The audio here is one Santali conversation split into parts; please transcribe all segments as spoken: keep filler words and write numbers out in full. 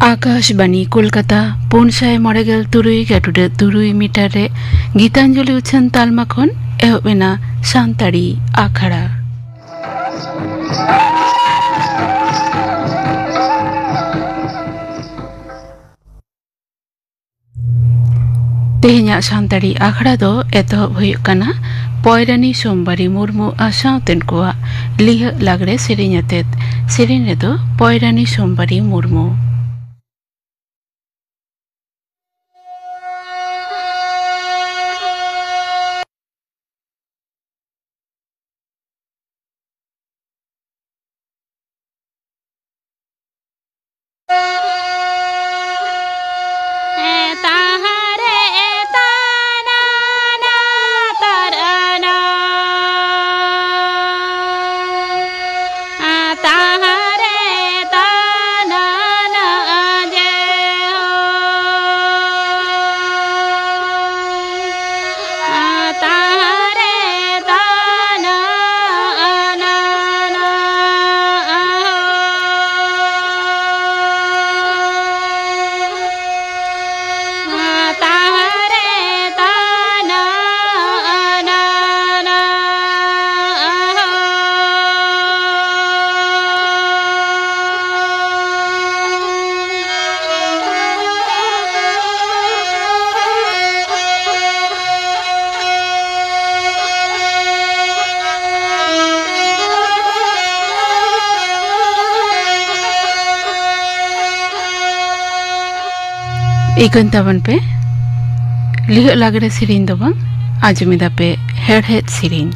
ᱟᱠᱟᱥᱵᱟᱱᱤ ᱠᱳᱞᱠᱟᱛᱟ, ᱯᱩᱱ ᱥᱟᱭ ᱢᱚᱬᱮ ᱜᱮᱞ ᱛᱩᱨᱩᱭ ᱜᱟᱹᱴᱩᱰᱟᱹ ᱛᱩᱨᱩᱭ ᱢᱤᱴᱟᱨ ᱨᱮ ᱜᱤᱛᱟᱧᱡᱚᱞᱤ ᱩᱪᱷᱟᱹᱱ ᱛᱟᱞᱢᱟ ᱠᱷᱚᱱ ᱮᱦᱚᱵ ᱮᱱᱟ ᱥᱟᱱᱛᱟᱲᱤ ᱟᱠᱷᱲᱟ᱾ ᱛᱮᱦᱮᱧᱟᱜ ᱥᱟᱱᱛᱟᱲᱤ ᱟᱠᱷᱲᱟ ᱫᱚ ᱮᱛᱚᱦᱚᱵ ᱦᱩᱭᱩᱜ ᱠᱟᱱᱟ ᱯᱚᱭᱨᱟᱱᱤ ᱥᱳᱢᱵᱟᱨᱤ ᱢᱩᱨᱢᱩ ᱟᱨ ᱥᱟᱶᱛᱮᱱ ᱠᱚᱣᱟᱜ ᱞᱤᱦᱟᱹᱜ ᱞᱟᱜᱽᱲᱮ ᱥᱮᱨᱮᱧ ᱟᱛᱮᱫ᱾ ᱥᱮᱨᱮᱧ ᱨᱮᱫᱚ ᱯᱚᱭᱨᱟᱱᱤ ᱥᱳᱢᱵᱟᱨᱤ ᱢᱩᱨᱢᱩ᱾ ᱤᱠᱟᱹᱧ ᱛᱟᱵᱚᱱ ᱯᱮ, ᱞᱤᱦᱟᱹᱜ ᱞᱟᱜᱽᱲᱮ ᱥᱮᱨᱮᱧ ᱫᱚ ᱵᱟᱝ, ᱟᱸᱡᱚᱢ ᱮᱫᱟ ᱯᱮ ᱦᱮᱲᱦᱮᱫ ᱥᱮᱨᱮᱧ᱾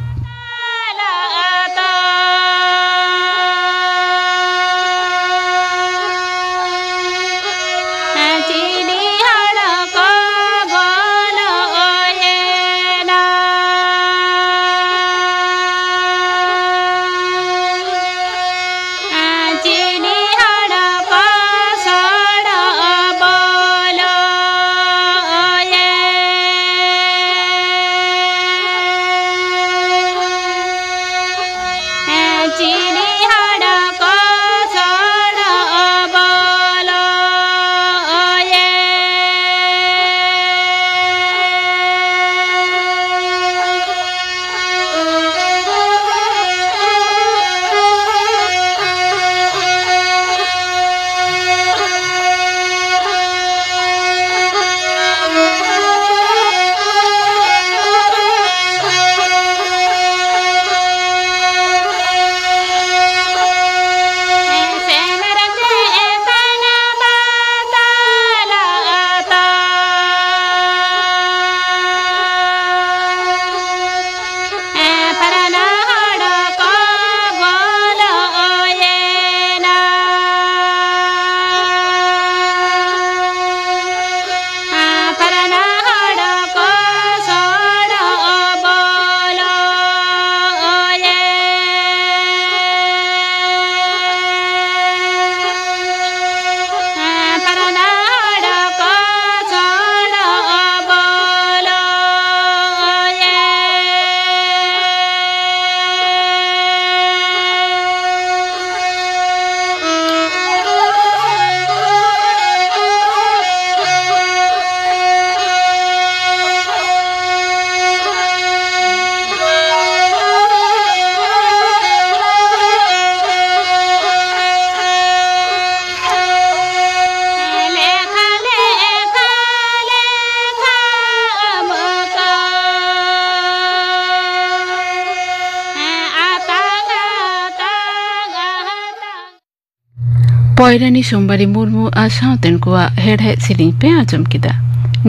ᱯᱚᱭᱨᱟᱱᱤ ᱥᱳᱢᱵᱟᱨᱤ ᱢᱩᱨᱢᱩ ᱟᱨ ᱥᱟᱶᱛᱮᱱ ᱠᱚᱣᱟᱜ ᱦᱮᱲᱦᱮᱫ ᱥᱮᱨᱮᱧ ᱯᱮ ᱟᱸᱡᱚᱢ ᱠᱮᱫᱟ᱾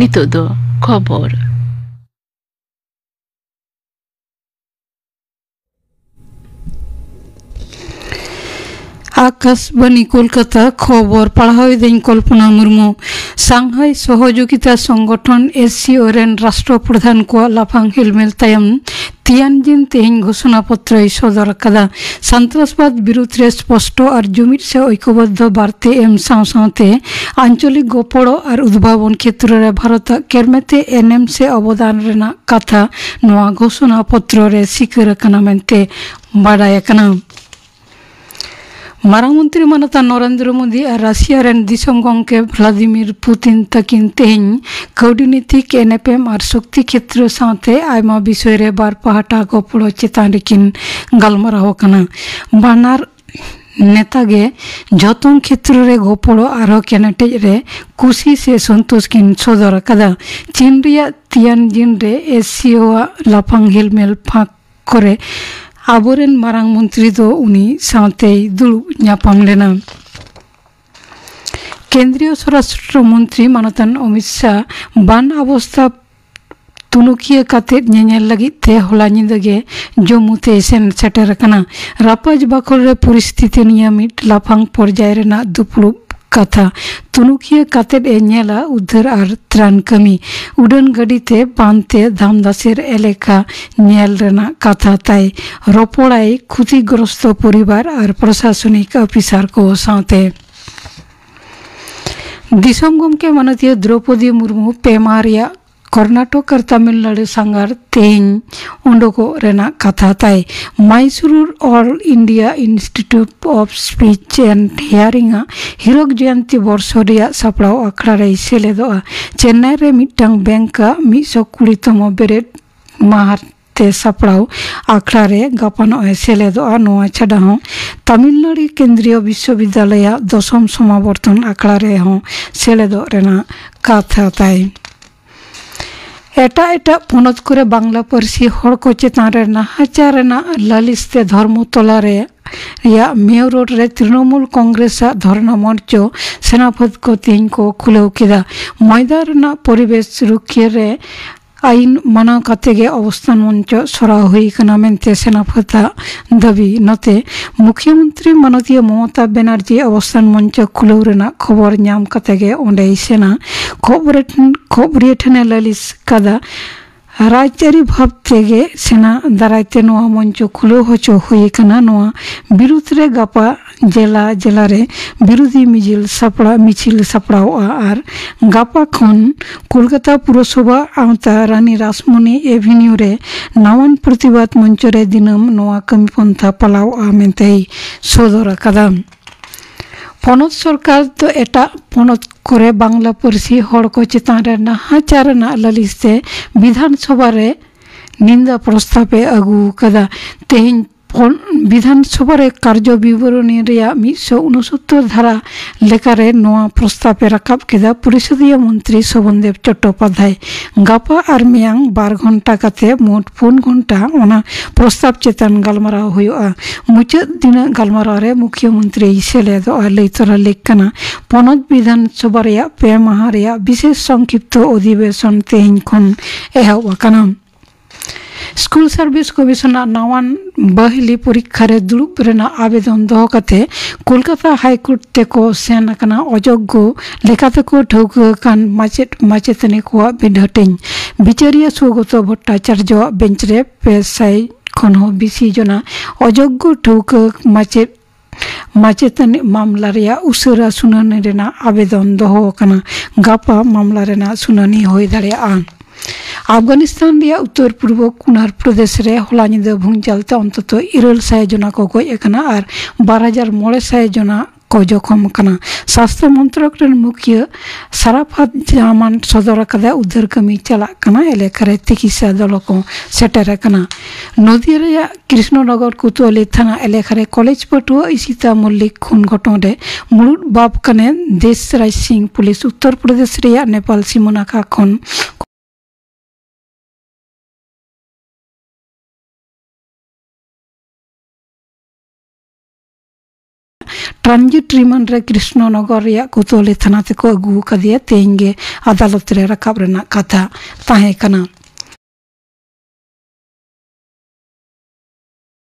ᱱᱤᱛᱚᱜ ᱫᱚ ᱠᱷᱚᱵᱚᱨ᱾ ᱟᱠᱟᱥᱵᱟᱱᱤ ᱠᱳᱞᱠᱟᱛᱟ, ᱠᱷᱚᱵᱚᱨ ᱯᱟᱲᱦᱟᱣ ᱮᱫᱟᱹᱧ ᱠᱚᱞᱯᱚᱱᱟ ᱢᱩᱨᱢᱩ᱾ ᱥᱟᱝᱦᱟᱭ ᱥᱚᱦᱚᱡᱳᱜᱤᱛᱟ ᱥᱚᱝᱜᱚᱴᱷᱚᱱ, ᱮᱥ ᱥᱤ ᱳ, ᱨᱮᱱ ᱨᱟᱥᱴᱨᱚ ᱯᱨᱚᱫᱷᱟᱱ ᱠᱚᱣᱟᱜ ᱞᱟᱯᱷᱟᱝ ᱦᱮᱞᱢᱮᱞ ᱛᱟᱭᱚᱢ ᱛᱤᱭᱟᱱᱡᱤᱱ ᱛᱮᱦᱮᱧ ᱜᱷᱳᱥᱚᱱᱟ ᱯᱚᱛᱨᱚᱭ ᱥᱚᱫᱚᱨ ᱟᱠᱟᱫᱟ᱾ ᱥᱟᱱᱛᱨᱟᱥᱵᱟᱫ ᱵᱤᱨᱩᱫᱷ ᱨᱮ ᱥᱯᱚᱥᱴᱚ ᱟᱨ ᱡᱩᱢᱤᱫ ᱥᱮ ᱳᱭᱠᱚᱵᱚᱫᱽᱫᱷᱚ ᱵᱟᱨᱛᱮ ᱮᱢ ᱥᱟᱶ ᱥᱟᱶᱛᱮ ᱟᱧᱪᱚᱞᱤᱠ ᱜᱚᱯᱚᱲᱚ ᱟᱨ ᱩᱫᱵᱷᱟᱵᱚᱱ ᱠᱷᱮᱛᱨᱚ ᱨᱮ ᱵᱷᱟᱨᱚᱛᱟᱜ ᱠᱮᱨᱢᱮᱛᱮ ᱮᱱᱮᱢ ᱥᱮ ᱚᱵᱚᱫᱟᱱ ᱨᱮᱱᱟᱜ ᱠᱟᱛᱷᱟ ᱱᱚᱣᱟ ᱜᱷᱳᱥᱚᱱᱟ ᱯᱚᱛᱨᱚ ᱨᱮ ᱥᱤᱠᱟᱹᱨ ᱟᱠᱟᱱᱟ ᱢᱮᱱᱛᱮ ᱵᱟᱰᱟᱭ ᱟᱠᱟᱱᱟ᱾ ᱢᱟᱨᱟᱝ ᱢᱚᱱᱛᱨᱤ ᱢᱟᱱᱚᱛᱟᱱ ᱱᱚᱨᱮᱱᱫᱨᱚ ᱢᱳᱫᱤ ᱟᱨ ᱨᱟᱥᱤᱭᱟ ᱨᱮᱱ ᱫᱤᱥᱚᱢ ᱜᱚᱢᱠᱮ ᱵᱷᱞᱟᱫᱤᱢᱤᱨ ᱯᱩᱛᱤᱱ ᱛᱟᱹᱠᱤᱱ ᱛᱮᱦᱮᱧ ᱠᱟᱹᱣᱰᱤ ᱱᱤᱛᱤ, ᱮᱱᱮᱯᱮᱢ ᱟᱨ ᱥᱚᱠᱛᱤ ᱠᱷᱮᱛᱨᱚ ᱥᱟᱶᱛᱮ ᱟᱭᱢᱟ ᱵᱤᱥᱚᱭ ᱨᱮ ᱵᱟᱨ ᱯᱟᱦᱴᱟ ᱜᱚᱯᱚᱲᱚ ᱪᱮᱛᱟᱱ ᱨᱮᱠᱤᱱ ᱜᱟᱞᱢᱟᱨᱟᱣ ᱟᱠᱟᱱᱟ᱾ ᱵᱟᱱᱟᱨ ᱱᱮᱛᱟ ᱜᱮ ᱡᱷᱚᱛᱚᱱ ᱠᱷᱮᱛᱨᱚ ᱨᱮ ᱜᱚᱯᱚᱲᱚ ᱟᱨᱦᱚᱸ ᱠᱮᱱᱮᱴᱮᱡ ᱨᱮ ᱠᱩᱥᱤ ᱥᱮ ᱥᱚᱱᱛᱳᱥ ᱠᱤᱱ ᱥᱚᱫᱚᱨ ᱟᱠᱟᱫᱟ᱾ ᱪᱤᱱ ᱨᱮᱭᱟᱜ ᱛᱤᱭᱟᱱᱡᱤᱱ ᱨᱮ ᱮᱥ ᱥᱤ ᱳ ᱟᱜ ᱞᱟᱯᱷᱟᱝ ᱦᱮᱞᱢᱮᱞ ᱯᱷᱟᱸᱠ ᱠᱚᱨᱮ ᱟᱵᱚᱨᱮᱱ ᱢᱟᱨᱟᱝ ᱢᱚᱱᱛᱨᱤ ᱫᱚ ᱩᱱᱤ ᱥᱟᱶᱛᱮᱭ ᱫᱩᱲᱩᱵ ᱧᱟᱯᱟᱢ ᱞᱮᱱᱟ᱾ ᱠᱮᱱᱫᱨᱤᱭᱚ ᱥᱚᱨᱟᱥᱴᱨᱚ ᱢᱚᱱᱛᱨᱤ ᱢᱟᱱᱚᱛᱟᱱ ᱚᱢᱤᱛ ᱥᱟᱦ ᱵᱟᱱ ᱚᱵᱚᱥᱛᱟ ᱛᱩᱱᱩᱠᱷᱤᱭᱟᱹ ᱠᱟᱛᱮᱫ ᱧᱮᱧᱮᱞ ᱞᱟᱹᱜᱤᱫ ᱛᱮ ᱦᱚᱞᱟ ᱧᱤᱫᱟᱹ ᱜᱮ ᱡᱚᱢᱢᱩ ᱛᱮᱭ ᱥᱮᱱ ᱥᱮᱴᱮᱨ ᱟᱠᱟᱱᱟ᱾ ᱨᱟᱯᱟᱡᱽ ᱵᱟᱠᱷᱳᱞ ᱨᱮ ᱯᱚᱨᱤᱥᱛᱷᱤᱛᱤ ᱱᱤᱭᱟᱹ ᱢᱤᱫ ᱞᱟᱯᱷᱟᱝ ᱯᱚᱨᱡᱟᱭ ᱨᱮᱱᱟᱜ ᱫᱩᱯᱲᱩᱵ ᱠᱟᱛᱷᱟ᱾ ᱛᱩᱱᱩᱠᱷᱤᱭᱟᱹ ᱠᱟᱛᱮᱫ ᱮ ᱧᱮᱞᱟ ᱩᱫᱽᱫᱷᱟᱹᱨ ᱟᱨ ᱛᱨᱟᱱ ᱠᱟᱹᱢᱤ᱾ ᱩᱰᱟᱹᱱ ᱜᱟᱹᱰᱤ ᱛᱮ ᱵᱟᱱ ᱛᱮ ᱫᱷᱟᱢᱫᱟᱥᱮᱨ ᱮᱞᱮᱠᱟ ᱧᱮᱞ ᱨᱮᱱᱟᱜ ᱠᱟᱛᱷᱟ ᱛᱟᱭ᱾ ᱨᱚᱯᱚᱲᱟᱭ ᱠᱷᱩᱛᱤᱜᱨᱚᱥᱛᱚ ᱯᱚᱨᱤᱵᱟᱨ ᱟᱨ ᱯᱨᱚᱥᱟᱥᱚᱱᱤᱠ ᱚᱯᱷᱤᱥᱟᱨ ᱠᱚ ᱥᱟᱶᱛᱮ᱾ ᱫᱤᱥᱚᱢ ᱜᱚᱢᱠᱮ ᱢᱟᱱᱚᱛᱤᱭᱟᱹ ᱫᱨᱚᱯᱚᱫᱤ ᱢᱩᱨᱢᱩ ᱯᱮ ᱢᱟᱦᱟ ᱨᱮᱭᱟᱜ ᱠᱚᱨᱱᱟᱴᱚᱠ ᱟᱨ ᱛᱟᱢᱤᱞᱱᱟᱲᱩ ᱥᱟᱸᱜᱷᱟᱨ ᱛᱮᱦᱮᱧ ᱩᱰᱩᱠᱚᱜ ᱨᱮᱱᱟᱜ ᱠᱟᱛᱷᱟ ᱛᱟᱭ᱾ ᱢᱟᱭᱥᱩᱨᱩᱨ All India Institute of Speech and Hearing ᱟᱜ ᱦᱤᱨᱚᱠ ᱡᱚᱭᱚᱱᱛᱤ ᱵᱚᱨᱥᱚ ᱨᱮᱭᱟᱜ ᱥᱟᱯᱲᱟᱣ ᱟᱠᱷᱲᱟ ᱨᱮᱭ ᱥᱮᱞᱮᱫᱚᱜᱼᱟ᱾ ᱪᱮᱱᱱᱟᱭ ᱨᱮ ᱢᱤᱫᱴᱟᱝ ᱵᱮᱝᱠ ᱟᱜ ᱢᱤᱫ ᱥᱚ ᱠᱩᱲᱤ ᱛᱚᱢᱚ ᱵᱮᱨᱮᱫ ᱢᱟᱦᱟ ᱛᱮ ᱥᱟᱯᱲᱟᱣ ᱟᱠᱷᱲᱟ ᱨᱮ ᱜᱟᱯᱟᱱᱚᱜ ᱮ ᱥᱮᱞᱮᱫᱚᱜᱼᱟ᱾ ᱱᱚᱣᱟ ᱪᱷᱟᱰᱟ ᱦᱚᱸ ᱛᱟᱢᱤᱞᱱᱟᱲᱩ ᱠᱮᱱᱫᱨᱤᱭᱚ ᱵᱤᱥᱥᱚᱵᱤᱫᱽᱫᱟᱞᱚᱭ ᱟᱜ ᱫᱚᱥᱚᱢ ᱥᱚᱢᱟᱵᱚᱨᱛᱚᱱ ᱟᱠᱷᱲᱟ ᱨᱮᱦᱚᱸ ᱥᱮᱞᱮᱫᱚᱜ ᱨᱮᱱᱟᱜ ᱠᱟᱛᱷᱟ ᱛᱟᱭ᱾ ᱮᱴᱟᱜ ᱮᱴᱟᱜ ᱯᱚᱱᱚᱛ ᱠᱚᱨᱮ ᱵᱟᱝᱞᱟ ᱯᱟᱹᱨᱥᱤ ᱦᱚᱲ ᱠᱚ ᱪᱮᱛᱟᱱ ᱨᱮ ᱱᱟᱦᱟᱪᱟᱨ ᱨᱮᱱᱟᱜ ᱞᱟᱹᱞᱤᱥ ᱛᱮ ᱫᱷᱚᱨᱢᱚᱛᱚᱞᱟ ᱨᱮ ᱨᱮᱭᱟᱜ ᱢᱮᱭᱚ ᱨᱳᱰ ᱨᱮ ᱛᱨᱤᱱᱚᱢᱩᱞ ᱠᱚᱝᱜᱨᱮᱥ ᱟᱜ ᱫᱷᱚᱨᱱᱟ ᱢᱚᱧᱪᱚ ᱥᱮᱱᱟᱯᱷᱟᱹᱫ ᱠᱚ ᱛᱮᱦᱮᱧ ᱠᱚ ᱠᱷᱩᱞᱟᱹᱣ ᱠᱮᱫᱟ᱾ ᱢᱚᱭᱫᱟᱱ ᱨᱮᱱᱟᱜ ᱯᱚᱨᱤᱵᱮᱥ ᱨᱩᱠᱷᱤᱭᱟᱹ ᱨᱮ ᱟᱹᱭᱤᱱ ᱢᱟᱱᱟᱣ ᱠᱟᱛᱮ ᱜᱮ ᱚᱵᱚᱥᱛᱷᱟᱱ ᱢᱚᱧᱪᱚ ᱥᱚᱨᱟᱣ ᱦᱩᱭ ᱠᱟᱱᱟ ᱢᱮᱱᱛᱮ ᱥᱮᱱᱟᱯᱷᱟᱹᱫ ᱟᱜ ᱫᱟᱹᱵᱤ᱾ ᱱᱚᱛᱮ ᱢᱩᱠᱷᱭᱟᱹᱢᱚᱱᱛᱨᱤ ᱢᱟᱱᱚᱛᱤᱭᱟᱹ ᱢᱚᱢᱚᱛᱟ ᱵᱮᱱᱟᱨᱡᱤ ᱚᱵᱚᱥᱛᱷᱟᱱ ᱢᱚᱧᱪᱚ ᱠᱷᱩᱞᱟᱹᱣ ᱨᱮᱱᱟᱜ ᱠᱷᱚᱵᱚᱨ ᱧᱟᱢ ᱠᱟᱛᱮ ᱜᱮ ᱚᱸᱰᱮᱭ ᱥᱮᱱᱟ᱾ ᱠᱷᱚᱵᱚᱨᱤᱭᱟᱹ ᱴᱷᱮᱱ, ᱠᱷᱚᱵᱚᱨᱤᱭᱟᱹ ᱴᱷᱮᱱᱮ ᱞᱟᱹᱞᱤᱥ ᱠᱟᱫᱟ᱾ ᱨᱟᱡᱽᱟᱹᱨᱤ ᱵᱷᱟᱵᱽ ᱛᱮᱜᱮ ᱥᱮᱱᱟ ᱫᱟᱨᱟᱭ ᱛᱮ ᱱᱚᱣᱟ ᱢᱚᱧᱪᱚ ᱠᱷᱩᱞᱟᱹᱣ ᱦᱚᱪᱚ ᱦᱩᱭ ᱟᱠᱟᱱᱟ᱾ ᱱᱚᱣᱟ ᱵᱤᱨᱩᱫᱷ ᱨᱮ ᱜᱟᱯᱟ ᱡᱮᱞᱟ ᱡᱮᱞᱟ ᱨᱮ ᱵᱤᱨᱩᱫᱷᱤ ᱢᱤᱡᱤᱞ ᱥᱟᱯᱲᱟᱣ, ᱢᱤᱪᱷᱤᱞ ᱥᱟᱯᱲᱟᱣᱚᱜᱼᱟ ᱟᱨ ᱜᱟᱯᱟ ᱠᱷᱚᱱ ᱠᱳᱞᱠᱟᱛᱟ ᱯᱩᱨᱚᱥᱚᱵᱷᱟ ᱟᱣᱛᱟ ᱨᱟᱱᱤ ᱨᱟᱥᱢᱚᱱᱤ ᱮᱵᱷᱮᱱᱤᱭᱩ ᱨᱮ ᱱᱟᱣᱟᱱ ᱯᱨᱚᱛᱤᱵᱟᱫ ᱢᱚᱧᱪᱚ ᱨᱮ ᱫᱤᱱᱟᱹᱢ ᱱᱚᱣᱟ ᱠᱟᱹᱢᱤ ᱯᱚᱱᱛᱷᱟ ᱯᱟᱞᱟᱣᱚᱜᱼᱟ ᱢᱮᱱᱛᱮᱭ ᱥᱚᱫᱚᱨ ᱟᱠᱟᱫᱟ᱾ ᱯᱚᱱᱚᱛ ᱥᱚᱨᱠᱟᱨ ᱫᱚ ᱮᱴᱟᱜ ᱯᱚᱱᱚᱛ ᱠᱚᱨᱮ ᱵᱟᱝᱞᱟ ᱯᱟᱹᱨᱥᱤ ᱦᱚᱲ ᱠᱚ ᱪᱮᱛᱟᱱ ᱨᱮ ᱱᱟᱦᱟᱪᱟᱨ ᱨᱮᱱᱟᱜ ᱞᱟᱹᱞᱤᱥ ᱛᱮ ᱵᱤᱫᱷᱟᱱ ᱥᱚᱵᱷᱟ ᱨᱮ ᱱᱤᱱᱫᱟ ᱯᱨᱚᱥᱛᱟᱵ ᱮ ᱟᱹᱜᱩ ᱟᱠᱟᱫᱟ᱾ ᱛᱮᱦᱮᱧ ᱯᱚᱱ-, ᱵᱤᱫᱷᱟᱱ ᱥᱚᱵᱷᱟ ᱨᱮ ᱠᱟᱨᱡᱚ ᱵᱤᱵᱚᱨᱚᱱᱤ ᱨᱮᱭᱟᱜ ᱢᱤᱫ ᱥᱚ ᱩᱱᱩᱥᱚᱛᱛᱚᱨ ᱫᱷᱟᱨᱟ ᱞᱮᱠᱟᱨᱮ ᱱᱚᱣᱟ ᱯᱨᱚᱥᱛᱟᱵ ᱮ ᱨᱟᱠᱟᱵ ᱠᱮᱫᱟ ᱯᱚᱨᱤᱥᱚᱫᱤᱭᱟᱹ ᱢᱚᱱᱛᱨᱤ ᱥᱚᱵᱚᱱ ᱫᱮᱵ ᱪᱚᱴᱴᱳᱯᱟᱫᱷᱭᱟᱭ᱾ ᱜᱟᱯᱟ ᱟᱨ ᱢᱮᱭᱟᱝ ᱵᱟᱨ ᱜᱷᱚᱱᱴᱟ ᱠᱟᱛᱮ ᱢᱳᱴ ᱯᱩᱱ ᱜᱷᱚᱱᱴᱟ ᱚᱱᱟ ᱯᱨᱚᱥᱛᱟᱵ ᱪᱮᱛᱟᱱ ᱜᱟᱞᱢᱟᱨᱟᱣ ᱦᱩᱭᱩᱜᱼᱟ᱾ ᱢᱩᱪᱟᱹᱫ ᱫᱤᱱᱟᱜ ᱜᱟᱞᱢᱟᱨᱟᱣ ᱨᱮ ᱢᱩᱠᱷᱭᱟᱹᱢᱚᱱᱛᱨᱤᱭ ᱥᱮᱞᱮᱫᱚᱜᱼᱟ᱾ ᱞᱟᱹᱭ ᱛᱚᱨᱟ ᱞᱮᱠ ᱠᱟᱱᱟ, ᱯᱚᱱᱚᱛ ᱵᱤᱫᱷᱟᱱ ᱥᱚᱵᱷᱟ ᱨᱮᱭᱟᱜ ᱯᱮ ᱢᱟᱦᱟ ᱨᱮᱭᱟᱜ ᱵᱤᱥᱮᱥ ᱥᱚᱝᱠᱷᱤᱯᱛᱚ ᱚᱫᱷᱤᱵᱮᱥᱚᱱ ᱛᱮᱦᱮᱧ ᱠᱷᱚᱱ ᱮᱦᱚᱵ ᱟᱠᱟᱱᱟ᱾ ᱥᱠᱩᱞ ᱥᱟᱨᱵᱷᱤᱥ ᱠᱚᱢᱤᱥᱚᱱᱟᱜ ᱱᱟᱣᱟᱱ ᱵᱟᱹᱦᱤᱞᱤ ᱯᱚᱨᱤᱠᱠᱷᱟ ᱨᱮ ᱫᱩᱲᱩᱵ ᱨᱮᱱᱟᱜ ᱟᱵᱮᱫᱚᱱ ᱫᱚᱦᱚ ᱠᱟᱛᱮ ᱠᱳᱞᱠᱟᱛᱟ ᱦᱟᱭ ᱠᱳᱨᱴ ᱛᱮᱠᱚ ᱥᱮᱱ ᱟᱠᱟᱱᱟ᱾ ᱚᱡᱳᱜᱽᱜᱚ ᱞᱮᱠᱟᱛᱮᱠᱚ ᱴᱷᱟᱹᱣᱠᱟᱹ ᱟᱠᱟᱱ ᱢᱟᱪᱮᱫ ᱢᱟᱪᱮᱛᱟᱹᱱᱤ ᱠᱚᱣᱟᱜ ᱵᱤᱰᱷᱟᱹᱴᱤᱧ᱾ ᱵᱤᱪᱟᱹᱨᱤᱭᱟᱹ ᱥᱩᱜᱚᱛᱚ ᱵᱷᱚᱴᱴᱟᱪᱟᱨᱡᱚᱣᱟᱜ ᱵᱮᱧᱪ ᱨᱮ ᱯᱮ ᱥᱟᱭ ᱠᱷᱚᱱ ᱦᱚᱸ ᱵᱤᱥᱤ ᱡᱚᱱᱟ ᱚᱡᱳᱜᱽᱜᱚ ᱴᱷᱟᱹᱣᱠᱟᱹ ᱢᱟᱪᱮᱫ ᱢᱟᱪᱮᱛᱟᱹᱱᱤ ᱢᱟᱢᱞᱟ ᱨᱮᱭᱟᱜ ᱩᱥᱟᱹᱨᱟ ᱥᱩᱱᱟᱹᱱᱤ ᱨᱮᱱᱟᱜ ᱟᱵᱮᱫᱚᱱ ᱫᱚᱦᱚ ᱟᱠᱟᱱᱟ᱾ ᱜᱟᱯᱟ ᱢᱟᱢᱞᱟ ᱨᱮᱱᱟᱜ ᱥᱩᱱᱟᱹᱱᱤ ᱦᱩᱭ ᱫᱟᱲᱮᱭᱟᱜᱼᱟ᱾ ᱟᱯᱷᱜᱟᱱᱤᱥᱛᱟᱱ ᱨᱮᱭᱟᱜ ᱩᱛᱛᱚᱨ ᱯᱩᱨᱵᱚ ᱠᱩᱱᱟᱨ ᱯᱨᱚᱫᱮᱥ ᱨᱮ ᱦᱚᱞᱟ ᱧᱤᱫᱟᱹ ᱵᱷᱩᱧᱪᱟᱞ ᱛᱮ ᱚᱱᱛᱚᱛᱚ ᱤᱨᱟᱹᱞ ᱥᱟᱭ ᱡᱚᱱᱟ ᱠᱚ ᱜᱚᱡ ᱟᱠᱟᱱᱟ ᱟᱨ ᱵᱟᱨ ᱦᱟᱡᱟᱨ ᱢᱚᱬᱮ ᱥᱟᱭ ᱡᱚᱱᱟ ᱠᱚ ᱡᱚᱠᱷᱚᱢ ᱟᱠᱟᱱᱟ᱾ ᱥᱟᱥᱛᱷᱚ ᱢᱚᱱᱛᱨᱚᱠ ᱨᱮᱱ ᱢᱩᱠᱷᱤᱭᱟᱹ ᱥᱟᱨᱟᱯᱷᱟᱛ ᱡᱟᱢᱟᱱ ᱥᱚᱫᱚᱨ ᱟᱠᱟᱫᱟ, ᱩᱫᱽᱫᱷᱟᱹᱨ ᱠᱟᱹᱢᱤ ᱪᱟᱞᱟᱜ ᱠᱟᱱᱟ᱾ ᱮᱞᱟᱠᱟ ᱨᱮ ᱛᱤᱠᱤᱥᱟ ᱫᱚᱞᱚ ᱠᱚ ᱥᱮᱴᱮᱨ ᱟᱠᱟᱱᱟ᱾ ᱱᱚᱫᱤᱭᱟ ᱨᱮᱭᱟᱜ ᱠᱨᱤᱥᱱᱚᱱᱚᱜᱚᱨ ᱠᱳᱛᱳᱣᱟᱞᱤ ᱛᱷᱟᱱᱟ ᱮᱞᱟᱠᱟ ᱨᱮ ᱠᱚᱞᱮᱡᱽ ᱯᱟᱹᱴᱷᱩᱣᱟᱹ ᱤᱥᱤᱛᱟ ᱢᱚᱞᱞᱤᱠ ᱠᱷᱩᱱ ᱜᱷᱚᱴᱚᱱ ᱨᱮ ᱢᱩᱲᱩᱫ ᱵᱟᱯ ᱠᱟᱱᱮ ᱫᱮᱥ ᱨᱟᱡᱽ ᱥᱤᱝ᱾ ᱯᱩᱞᱤᱥ ᱩᱛᱛᱚᱨ ᱯᱨᱚᱫᱮᱥ ᱨᱮᱭᱟᱜ ᱱᱮᱯᱟᱞ ᱥᱤᱢᱟᱹ ᱱᱟᱠᱷᱟ ᱠᱷᱚᱱ ᱴᱨᱟᱱᱡᱤᱴ ᱨᱤᱢᱟᱱᱰ ᱨᱮ ᱠᱨᱤᱥᱱᱚᱱᱚᱜᱚᱨ ᱨᱮᱭᱟᱜ ᱠᱳᱛᱳᱣᱟᱞᱤ ᱛᱷᱟᱱᱟ ᱛᱮᱠᱚ ᱟᱹᱜᱩ ᱟᱠᱟᱫᱮᱭᱟ᱾ ᱛᱮᱦᱮᱧ ᱜᱮ ᱟᱫᱟᱞᱚᱛ ᱨᱮ ᱨᱟᱠᱟᱵ ᱨᱮᱱᱟᱜ ᱠᱟᱛᱷᱟ ᱛᱟᱦᱮᱸ ᱠᱟᱱᱟ᱾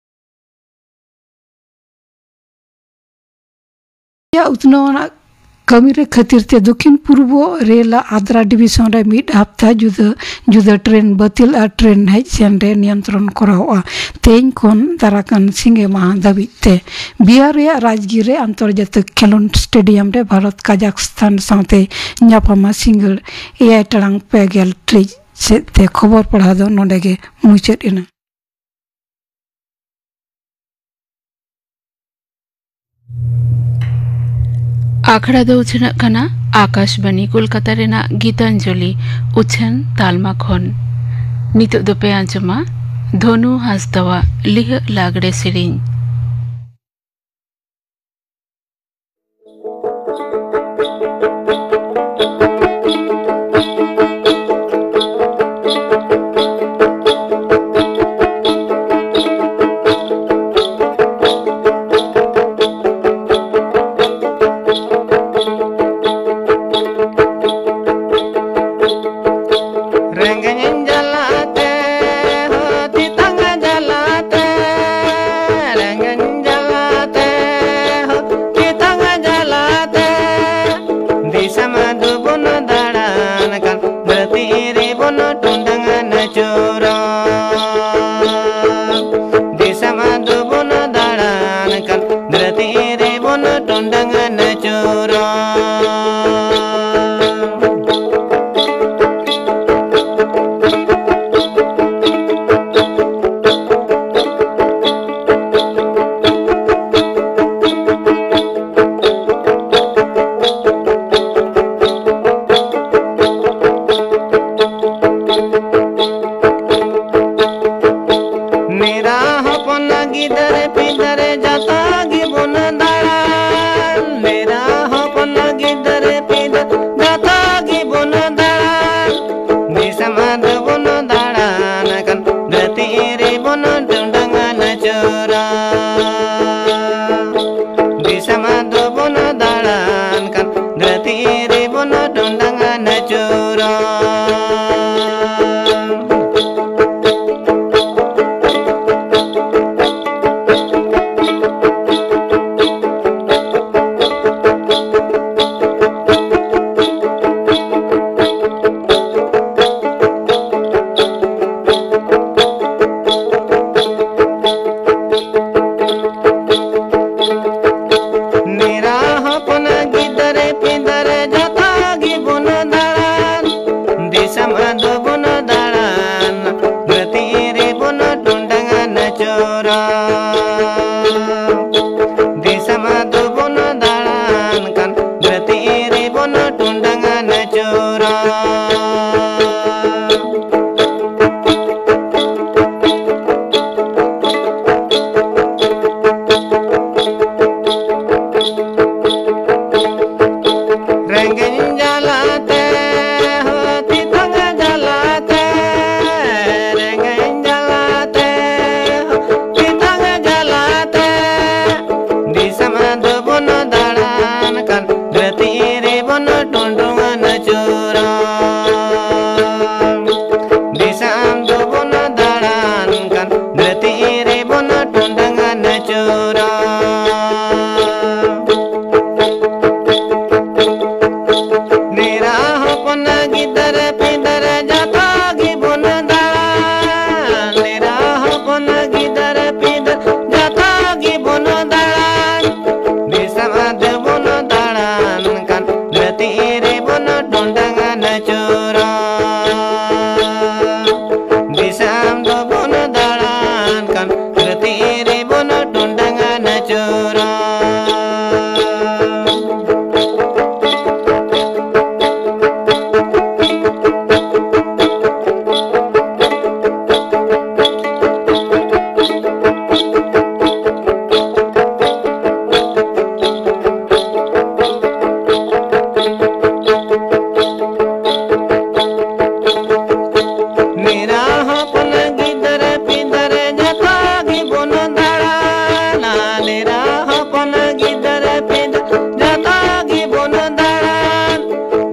ᱨᱮᱭᱟᱜ ᱩᱛᱱᱟᱹᱣ ᱟᱱᱟᱜ ᱠᱟᱹᱢᱤ ᱨᱮ ᱠᱷᱟᱹᱛᱤᱨ ᱛᱮ ᱫᱚᱠᱷᱤᱱ ᱯᱩᱨᱵᱚ ᱨᱮᱞ ᱟᱫᱽᱨᱟ ᱰᱤᱵᱤᱥᱚᱱ ᱨᱮ ᱢᱤᱫ ᱦᱟᱯᱛᱟ ᱡᱩᱫᱟᱹ ᱡᱩᱫᱟᱹ ᱴᱨᱮᱱ ᱵᱟᱹᱛᱤᱞ ᱟᱨ ᱴᱨᱮᱱ ᱦᱮᱡ ᱥᱮᱱ ᱨᱮ ᱱᱤᱭᱚᱱᱛᱨᱚᱱ ᱠᱚᱨᱟᱣᱚᱜᱼᱟ᱾ ᱛᱮᱦᱮᱧ ᱠᱷᱚᱱ ᱫᱟᱨᱟᱠᱟᱱ ᱥᱤᱸᱜᱮ ᱢᱟᱦᱟ ᱫᱷᱟᱹᱵᱤᱡ ᱛᱮ᱾ ᱵᱤᱦᱟᱨ ᱨᱮᱭᱟᱜ ᱨᱟᱡᱽᱜᱤᱨ ᱨᱮ ᱟᱱᱛᱚᱨᱡᱟᱛᱤᱠ ᱠᱷᱮᱞᱳᱸᱰ ᱥᱴᱮᱰᱤᱭᱟᱢ ᱨᱮ ᱵᱷᱟᱨᱚᱛ ᱠᱟᱡᱟᱠᱥᱛᱟᱱ ᱥᱟᱶᱛᱮ ᱧᱟᱯᱟᱢᱟ ᱥᱤᱸᱜᱟᱹᱲ ᱮᱭᱟᱭ ᱴᱟᱲᱟᱝ ᱯᱮ ᱜᱮᱞ ᱴᱤᱲᱤᱡ ᱥᱮᱫ ᱛᱮ᱾ ᱠᱷᱚᱵᱚᱨ ᱯᱟᱲᱦᱟᱣ ᱫᱚ ᱱᱚᱰᱮ ᱜᱮ ᱢᱩᱪᱟᱹᱫ ᱮᱱᱟ᱾ ᱟᱠᱷᱲᱟ ᱫᱚ ᱩᱪᱷᱟᱹᱱᱚᱜ ᱠᱟᱱᱟ ᱟᱠᱟᱥᱵᱟᱱᱤ ᱠᱳᱞᱠᱟᱛᱟ ᱨᱮᱱᱟᱜ ᱜᱤᱛᱟᱧᱡᱚᱞᱤ ᱩᱪᱷᱟᱹᱱ ᱛᱟᱞᱢᱟ ᱠᱷᱚᱱ᱾ ᱱᱤᱛᱚᱜ ᱫᱚᱯᱮ ᱟᱸᱡᱚᱢᱟ ᱫᱷᱚᱱᱩ ᱦᱟᱸᱥᱫᱟᱣᱟᱜ ᱞᱤᱦᱟᱹᱜ ᱞᱟᱜᱽᱲᱮ ᱥᱮᱨᱮᱧ᱾ ᱨᱮᱸᱜᱮᱡ ᱡᱟᱞᱟᱛᱮ ᱦᱚ, ᱛᱮᱛᱟᱝ ᱡᱟᱞᱟᱛᱮ, ᱨᱮᱸᱜᱮᱡ ᱡᱟᱞᱟᱛᱮ ᱦᱚ, ᱛᱮᱛᱟᱝ ᱡᱟᱞᱟᱛᱮ, ᱫᱤᱥᱚᱢ ᱫᱚᱵᱚᱱ ᱫᱟᱬᱟᱱ ᱠᱟᱱ, ᱫᱷᱟᱹᱨᱛᱤ ᱨᱮᱵᱚᱱ ᱴᱚᱸᱰᱟᱝ ᱟᱹᱪᱩᱨᱚᱜ᱾ ᱫᱤᱥᱚᱢ ᱫᱚᱵᱚᱱ ᱫᱟᱬᱟᱱ ᱠᱟᱱ, ᱫᱷᱟᱹᱨᱛᱤ ᱨᱮᱵᱚᱱ ᱴᱚᱸᱰᱟᱝ ᱟᱹᱪᱩᱨᱚᱜ᱾ ᱢᱮᱨᱟ ᱦᱚᱯᱚᱱ ᱜᱤᱫᱟᱹᱨ ᱯᱤᱫᱟᱹᱨ ᱡᱟᱛᱟ ᱜᱮᱵᱚᱱ ᱫᱟᱬᱟᱱ᱾ ᱢᱮᱨᱟ ᱦᱚᱯᱚᱱ ᱜᱤᱫᱟᱹᱨ ᱯᱤᱫᱟᱹᱨ ᱡᱟᱛᱟ ᱜᱮᱵᱚᱱ ᱫᱟᱬᱟᱱ᱾ ᱫᱤᱥᱚᱢ ᱫᱚᱵᱚᱱ ᱫᱟᱬᱟᱱ ᱠᱟᱱ, ᱫᱷᱟᱹᱨᱛᱤ ᱨᱮᱵᱚᱱ ᱴᱚᱸᱰᱟᱝ ᱟᱹᱪᱩᱨᱟ᱾ ᱫᱤᱥᱚᱢ ᱨᱮᱸᱜᱮᱡ ᱡᱟᱞᱟᱛᱮ ᱦᱚᱸ ᱛᱮᱛᱟᱝ ᱡᱟᱞᱟᱛᱮ, ᱨᱮᱸᱜᱮᱡ ᱡᱟᱞᱟᱛᱮ ᱦᱚᱸ ᱛᱮᱛᱟᱝ ᱡᱟᱞᱟᱛᱮ, ᱫᱤᱥᱚᱢ ᱫᱚᱵᱚᱱ ᱫᱟᱬᱟᱱ ᱠᱟᱱ, ᱫᱷᱟᱹᱨᱛᱤ ᱨᱮᱵᱚᱱ ᱴᱩᱰᱩᱝ ᱟᱹᱪᱩᱨᱚᱜ᱾ ᱫᱤᱥᱚᱢ ᱫᱚᱵᱚᱱ ᱫᱟᱬᱟᱱ ᱠᱟᱱ, ᱫᱷᱟᱹᱨᱛᱤ ᱨᱮᱵᱚᱱ ᱴᱩᱰᱩᱝ ᱟᱹᱪᱩᱨᱚᱜ᱾ ᱱᱮᱨᱟ ᱦᱚᱯᱚᱱ ᱜᱤᱫᱟᱹᱨ ᱯᱤᱫᱟᱹᱨ ᱡᱚᱛᱚ ᱜᱮᱵᱚᱱ ᱫᱟᱬᱟᱱ, ᱱᱮᱨᱟ ᱦᱚᱯᱚᱱ ᱜᱤᱫᱟᱹᱨ ᱯᱤᱫᱟᱹᱨ ᱡᱚᱛᱚ ᱜᱮᱵᱚᱱ ᱫᱟᱬᱟᱱ᱾ ᱫᱤᱥᱚᱢ ᱫᱚᱵᱚᱱ ᱫᱟᱬᱟᱱ ᱠᱟᱱ, ᱫᱷᱟᱹᱨᱛᱤ ᱨᱮᱵᱚᱱ ᱴᱩᱰᱩᱝ ᱟᱹᱪᱩᱨᱚᱜ᱾ ᱫᱤᱥᱚᱢ ᱫᱚᱵᱚᱱ ᱫᱟᱬᱟᱱ ᱠᱟᱱ, ᱫᱷᱟᱹᱨᱛᱤ ᱨᱮᱵᱚᱱ ᱴᱩᱰᱩᱝ ᱟᱹᱪᱩᱨᱚᱜ᱾ ᱱᱮᱨᱟ ᱦᱚᱯᱚᱱ ᱜᱤᱫᱟᱹᱨ ᱯᱤᱫᱟᱹᱨ ᱡᱚᱛᱚ ᱜᱮᱵᱚᱱ ᱫᱟᱬᱟᱱᱟ, ᱱᱮᱨᱟ ᱦᱚᱯᱚᱱ ᱜᱤᱫᱟᱹᱨ ᱯᱤᱫᱟᱹᱨ ᱡᱚᱛᱚ ᱜᱮᱵᱚᱱ ᱫᱟᱬᱟᱱ᱾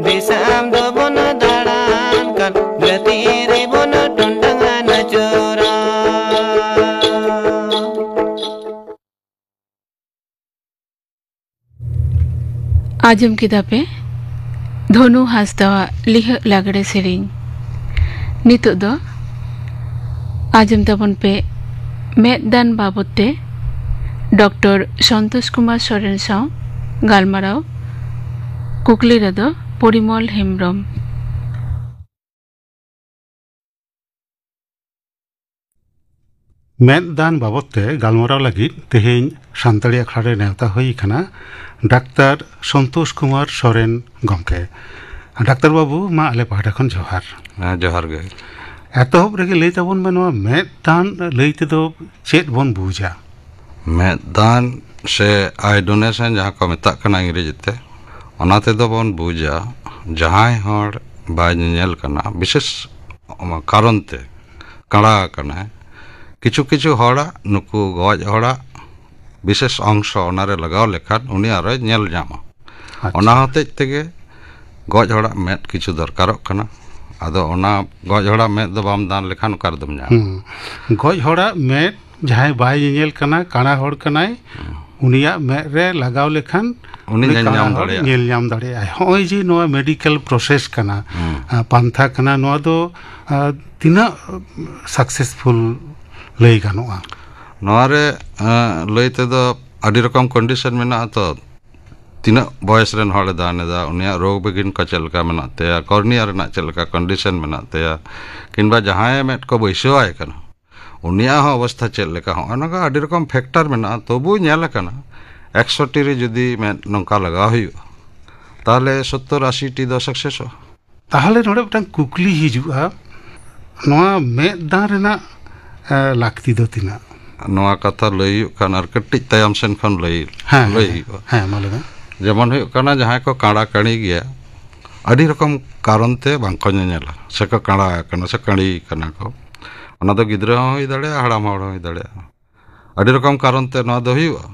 ᱫᱤᱥᱚᱢ ᱫᱚᱵᱚᱱ ᱫᱟᱬᱟᱱ ᱠᱟᱱ, ᱫᱷᱟᱹᱨᱛᱤ ᱨᱮᱵᱚᱱ ᱴᱩᱰᱩᱝ ᱟᱹᱪᱩᱨᱚᱜ᱾ ᱟᱸᱡᱚᱢ ᱠᱮᱫᱟ ᱯᱮ ᱫᱷᱚᱱᱩ ᱦᱟᱸᱥᱫᱟᱣᱟᱜ ᱞᱤᱦᱟᱹᱜ ᱞᱟᱜᱽᱲᱮ ᱥᱮᱨᱮᱧ᱾ ᱱᱤᱛᱚᱜ ᱫᱚ ᱟᱸᱡᱚᱢ ᱛᱟᱵᱚᱱ ᱯᱮ ᱢᱮᱫ ᱫᱟᱱ ᱵᱟᱵᱚᱫ ᱛᱮ ᱰᱚᱠᱴᱚᱨ ᱥᱚᱱᱛᱳᱥ ᱠᱩᱢᱟᱨ ᱥᱚᱨᱮᱱ ᱥᱟᱶ ᱜᱟᱞᱢᱟᱨᱟᱣ᱾ ᱠᱩᱠᱞᱤ ᱨᱮᱫᱚ ᱯᱚᱨᱤᱢᱚᱞ ᱦᱮᱢᱵᱽᱨᱚᱢ᱾ ᱢᱮᱫ ᱫᱟᱱ ᱵᱟᱵᱚᱫ ᱛᱮ ᱜᱟᱞᱢᱟᱨᱟᱣ ᱞᱟᱹᱜᱤᱫ ᱛᱮᱦᱮᱧ ᱥᱟᱱᱛᱟᱲᱤ ᱟᱠᱷᱲᱟ ᱨᱮ ᱱᱮᱣᱛᱟ ᱦᱩᱭ ᱟᱠᱟᱱᱟ ᱰᱟᱠᱛᱟᱨ ᱥᱚᱱᱛᱳᱥ ᱠᱩᱢᱟᱨ ᱥᱚᱨᱮᱱ ᱜᱚᱢᱠᱮ᱾ ᱰᱟᱠᱛᱟᱨ ᱵᱟᱹᱵᱩ, ᱢᱟ ᱟᱞᱮ ᱯᱟᱦᱴᱟ ᱠᱷᱚᱱ ᱡᱚᱦᱟᱨ᱾ ᱦᱮᱸ, ᱡᱚᱦᱟᱨ ᱜᱮ᱾ ᱮᱛᱚᱦᱚᱵ ᱨᱮᱜᱮ ᱞᱟᱹᱭ ᱛᱟᱵᱚᱱ ᱢᱮ, ᱱᱚᱣᱟ ᱢᱮᱫ ᱫᱟᱱ ᱞᱟᱹᱭ ᱛᱮᱫᱚ ᱪᱮᱫ ᱵᱚᱱ ᱵᱩᱡᱟ? ᱢᱮᱫ ᱫᱟᱱ ᱥᱮ ᱟᱭ ᱰᱳᱱᱮᱥᱚᱱ ᱡᱟᱦᱟᱸ ᱠᱚ ᱢᱮᱛᱟᱜ ᱠᱟᱱᱟ ᱤᱝᱨᱮᱡᱤ ᱛᱮ, ᱚᱱᱟ ᱛᱮᱫᱚ ᱵᱚᱱ ᱵᱩᱡᱟ ᱡᱟᱦᱟᱸᱭ ᱦᱚᱲ ᱵᱟᱭ ᱧᱮᱧᱮᱞ ᱠᱟᱱᱟ ᱵᱤᱥᱮᱥ ᱠᱟᱨᱚᱱ ᱛᱮ, ᱠᱟᱬᱟ ᱟᱠᱟᱱᱟᱭ᱾ ᱠᱤᱪᱷᱩ ᱠᱤᱪᱷᱩ ᱦᱚᱲᱟᱜ, ᱱᱩᱠᱩ ᱜᱚᱡ ᱦᱚᱲᱟᱜ ᱵᱤᱥᱮᱥ ᱚᱝᱥᱚ ᱚᱱᱟᱨᱮ ᱞᱟᱜᱟᱣ ᱞᱮᱠᱷᱟᱱ ᱩᱱᱤ ᱟᱨᱚᱭ ᱧᱮᱞ ᱧᱟᱢᱟ᱾ ᱟᱪᱪᱷᱟ᱾ ᱚᱱᱟ ᱦᱚᱛᱮᱡ ᱛᱮᱜᱮ ᱜᱚᱡ ᱦᱚᱲᱟᱜ ᱢᱮᱫ ᱠᱤᱪᱷᱩ ᱫᱚᱨᱠᱟᱨᱚᱜ ᱠᱟᱱᱟ᱾ ᱟᱫᱚ ᱚᱱᱟ ᱜᱚᱡ ᱦᱚᱲᱟᱜ ᱢᱮᱫ ᱫᱚ ᱵᱟᱢ ᱫᱟᱱ ᱞᱮᱠᱷᱟᱱ ᱚᱠᱟ ᱨᱮᱫᱚᱢ ᱧᱟᱢᱟ? ᱦᱩᱸ᱾ ᱜᱚᱡ ᱦᱚᱲᱟᱜ ᱢᱮᱫ, ᱡᱟᱦᱟᱸᱭ ᱵᱟᱭ ᱧᱮᱧᱮᱞ ᱠᱟᱱᱟ, ᱠᱟᱬᱟ ᱦᱚᱲ ᱠᱟᱱᱟᱭ, ᱩᱱᱤᱭᱟᱜ ᱢᱮᱫ ᱨᱮ ᱞᱟᱜᱟᱣ ᱞᱮᱠᱷᱟᱱ ᱩᱱᱤ ᱩᱱᱤ ᱧᱮᱞ ᱠᱟᱬᱟ ᱧᱟᱢ ᱦᱚᱲ ᱫᱟᱲᱮᱭᱟᱜᱼᱟ᱾ ᱧᱮᱞ ᱧᱟᱢ ᱫᱟᱲᱮᱭᱟᱜᱼᱟᱭ᱾ ᱦᱚᱸᱜᱼᱚᱭ ᱡᱮ ᱱᱚᱣᱟ ᱢᱮᱰᱤᱠᱮᱞ ᱯᱨᱚᱥᱮᱥ ᱠᱟᱱᱟ, ᱦᱩᱸ᱾ ᱟ, ᱯᱟᱱᱛᱷᱟ ᱠᱟᱱᱟ, ᱱᱚᱣᱟ ᱫᱚ, ᱟ, ᱛᱤᱱᱟᱹᱜ ᱥᱟᱠᱥᱮᱥᱯᱷᱩᱞ ᱞᱟᱹᱭ ᱜᱟᱱᱚᱜᱼᱟ? ᱱᱚᱣᱟ ᱨᱮ, ᱟ, ᱞᱟᱹᱭ ᱛᱮᱫᱚ ᱟᱹᱰᱤ ᱨᱚᱠᱚᱢ ᱠᱚᱱᱰᱤᱥᱚᱱ ᱢᱮᱱᱟᱜᱼᱟ ᱛᱚ᱾ ᱛᱤᱱᱟᱹᱜ ᱵᱚᱭᱮᱥ ᱨᱮᱱ ᱦᱚᱲᱮ ᱫᱟᱱ ᱮᱫᱟ, ᱩᱱᱤᱭᱟᱜ ᱨᱳᱜᱽ ᱵᱤᱜᱷᱤᱱ ᱠᱚ ᱪᱮᱫ ᱞᱮᱠᱟ ᱢᱮᱱᱟᱜ ᱛᱟᱭᱟ, ᱠᱚᱨᱱᱤᱭᱟ ᱨᱮᱱᱟᱜ ᱪᱮᱫ ᱞᱮᱠᱟ ᱠᱚᱱᱰᱤᱥᱚᱱ ᱢᱮᱱᱟᱜ ᱛᱟᱭᱟ, ᱠᱤᱝᱵᱟ ᱡᱟᱦᱟᱸᱭ ᱢᱮᱫ ᱠᱚ ᱵᱟᱹᱭᱥᱟᱹᱣᱟᱭ ᱠᱟᱱᱟ, ᱩᱱᱤᱭᱟᱜ ᱦᱚᱸ ᱚᱵᱚᱥᱛᱷᱟ ᱪᱮᱫ ᱞᱮᱠᱟ, ᱦᱚᱸᱜᱼᱚ ᱱᱚᱝᱠᱟ ᱟᱹᱰᱤ ᱨᱚᱠᱚᱢ ᱯᱷᱮᱠᱴᱟᱨ ᱢᱮᱱᱟᱜᱼᱟ᱾ ᱛᱚᱵᱩ ᱧᱮᱞ ᱟᱠᱟᱱᱟ, ᱮᱠᱥᱚ ᱴᱤ ᱨᱮ ᱡᱩᱫᱤ ᱢᱮᱫ ᱱᱚᱝᱠᱟ ᱞᱟᱜᱟᱣ ᱦᱩᱭᱩᱜᱼᱟ, ᱛᱟᱦᱚᱞᱮ ᱥᱚᱛᱛᱚᱨ ᱟᱥᱤ ᱴᱤ ᱫᱚ ᱥᱟᱠᱥᱮᱥᱚᱜᱼᱟ᱾ ᱛᱟᱦᱚᱞᱮ ᱱᱚᱰᱮ ᱢᱤᱫᱴᱟᱝ ᱠᱩᱠᱞᱤ ᱦᱤᱡᱩᱜᱼᱟ, ᱱᱚᱣᱟ ᱢᱮᱫ ᱫᱟᱱ ᱨᱮᱱᱟᱜ, ᱮ, ᱞᱟᱹᱠᱛᱤ ᱫᱚ ᱛᱤᱱᱟᱹᱜ? ᱱᱚᱣᱟ ᱠᱟᱛᱷᱟ ᱞᱟᱹᱭ ᱦᱩᱭᱩᱜ ᱠᱷᱟᱱ ᱟᱨ ᱠᱟᱹᱴᱤᱡ ᱛᱟᱭᱚᱢ ᱥᱮᱱ ᱠᱷᱚᱱ ᱞᱟᱹᱭ, ᱦᱮᱸ, ᱞᱟᱹᱭ ᱦᱮᱸ, ᱦᱩᱭᱩᱜᱼᱟ᱾ ᱦᱮᱸ, ᱢᱟ ᱞᱟᱹᱭ ᱢᱮ᱾ ᱡᱮᱢᱚᱱ ᱦᱩᱭᱩᱜ ᱠᱟᱱᱟ, ᱡᱟᱦᱟᱸᱭ ᱠᱚ ᱠᱟᱬᱟ ᱠᱟᱹᱬᱤ ᱜᱮᱭᱟ, ᱟᱹᱰᱤ ᱨᱚᱠᱚᱢ ᱠᱟᱨᱚᱱ ᱛᱮ ᱵᱟᱝᱠᱚ ᱧᱮᱧᱮᱞᱟ, ᱥᱮᱠᱚ ᱠᱟᱬᱟ ᱟᱠᱟᱱᱟ, ᱥᱮ ᱠᱟᱹᱬᱤ ᱠᱟᱱᱟ ᱠᱚ᱾ ᱚᱱᱟ ᱫᱚ ᱜᱤᱫᱽᱨᱟᱹ ᱦᱚᱸ ᱦᱩᱭ ᱫᱟᱲᱮᱭᱟᱜᱼᱟ, ᱦᱟᱲᱟᱢ ᱦᱚᱲ ᱦᱚᱸ ᱦᱩᱭ ᱫᱟᱲᱮᱭᱟᱜᱼᱟ᱾ ᱟᱹᱰᱤ ᱨᱚᱠᱚᱢ ᱠᱟᱨᱚᱱ ᱛᱮ ᱱᱚᱣᱟ ᱫᱚ ᱦᱩᱭᱩᱜᱼᱟ᱾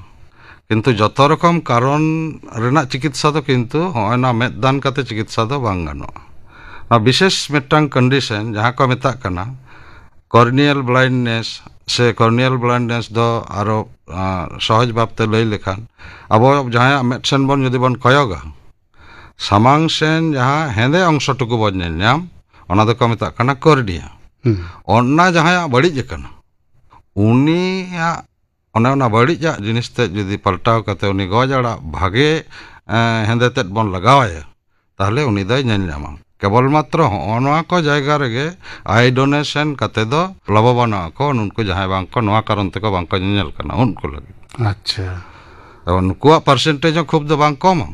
ᱠᱤᱱᱛᱩ ᱡᱚᱛᱚ ᱨᱚᱠᱚᱢ ᱠᱟᱨᱚᱱ ᱨᱮᱱᱟᱜ ᱪᱤᱠᱤᱛᱥᱟ ᱫᱚ ᱠᱤᱱᱛᱩ ᱦᱚᱸᱜᱼᱚᱭ ᱱᱚᱣᱟ ᱢᱮᱫ ᱫᱟᱱ ᱠᱟᱛᱮ ᱪᱤᱠᱤᱛᱥᱟ ᱫᱚ ᱵᱟᱝ ᱜᱟᱱᱚᱜᱼᱟ᱾ ᱱᱚᱣᱟ ᱵᱤᱥᱮᱥ ᱢᱤᱫᱴᱟᱝ ᱠᱚᱱᱰᱤᱥᱚᱱ, ᱡᱟᱦᱟᱸ ᱠᱚ ᱢᱮᱛᱟᱜ ᱠᱟᱱᱟ ᱠᱚᱨᱱᱤᱭᱟᱞ ᱵᱞᱟᱭᱤᱱᱰᱱᱮᱥ, ᱥᱮ ᱠᱚᱨᱱᱤᱭᱟᱞ ᱵᱞᱟᱭᱤᱱᱰᱱᱮᱥ ᱫᱚ ᱟᱨᱚ, ᱟᱸ, ᱥᱚᱦᱚᱡ ᱵᱷᱟᱵᱛᱮ ᱞᱟᱹᱭ ᱞᱮᱠᱷᱟᱱ, ᱟᱵᱚ ᱡᱟᱦᱟᱸᱭᱟᱜ ᱢᱮᱫ ᱥᱮᱱ ᱵᱚᱱ ᱡᱩᱫᱤ ᱵᱚᱱ ᱠᱚᱭᱚᱜᱟ, ᱥᱟᱢᱟᱝ ᱥᱮᱱ ᱡᱟᱦᱟᱸ ᱦᱮᱸᱫᱮ ᱚᱝᱥᱚ ᱴᱩᱠᱩ ᱵᱚᱱ ᱧᱮᱞ ᱧᱟᱢ, ᱚᱱᱟ ᱫᱚᱠᱚ ᱢᱮᱛᱟᱜ ᱠᱟᱱᱟ ᱠᱚᱨᱱᱤᱭᱟ᱾ ᱦᱩᱸ᱾ ᱚᱱᱟ ᱡᱟᱦᱟᱸᱭᱟᱜ ᱵᱟᱹᱲᱤᱡ ᱟᱠᱟᱱᱟ, ᱩᱱᱤᱭᱟᱜ ᱚᱱᱮ ᱚᱱᱟ ᱵᱟᱹᱲᱤᱡᱟᱜ ᱡᱤᱱᱤᱥ ᱛᱮ ᱡᱩᱫᱤ ᱯᱟᱞᱴᱟᱣ ᱠᱟᱛᱮ ᱩᱱᱤ ᱜᱚᱡ ᱟᱲᱟᱜ ᱵᱷᱟᱜᱮ, ᱮᱸ, ᱦᱮᱸᱫᱮ ᱛᱮᱫ ᱵᱚᱱ ᱞᱟᱜᱟᱣ ᱟᱭᱟ, ᱛᱟᱦᱚᱞᱮ ᱩᱱᱤ ᱫᱚᱭ ᱧᱮᱞ ᱧᱟᱢᱟ᱾ ᱠᱮᱵᱚᱞ ᱢᱟᱛᱨᱚ ᱦᱚᱸᱜᱼᱚ ᱱᱚᱣᱟ ᱠᱚ ᱡᱟᱭᱜᱟ ᱨᱮᱜᱮ ᱟᱭ ᱰᱳᱱᱮᱥᱚᱱ ᱠᱟᱛᱮ ᱫᱚ ᱞᱟᱵᱷᱚᱵᱟᱱᱚᱜ ᱟᱠᱚ ᱱᱩᱠᱩ ᱡᱟᱦᱟᱸᱭ ᱵᱟᱝ ᱠᱚ, ᱱᱚᱣᱟ ᱠᱟᱨᱚᱱ ᱛᱮᱠᱚ ᱵᱟᱝ ᱠᱚ ᱧᱮᱧᱮᱞ ᱠᱟᱱᱟ ᱩᱱᱠᱩ ᱞᱟᱹᱜᱤᱫ᱾ ᱟᱪᱪᱷᱟ᱾ ᱮᱵᱚᱝ ᱱᱩᱠᱩᱣᱟᱜ ᱯᱟᱨᱥᱮᱱᱴᱮᱡᱽ ᱦᱚᱸ ᱠᱷᱩᱵ ᱫᱚ ᱵᱟᱝ ᱠᱚᱢᱟ᱾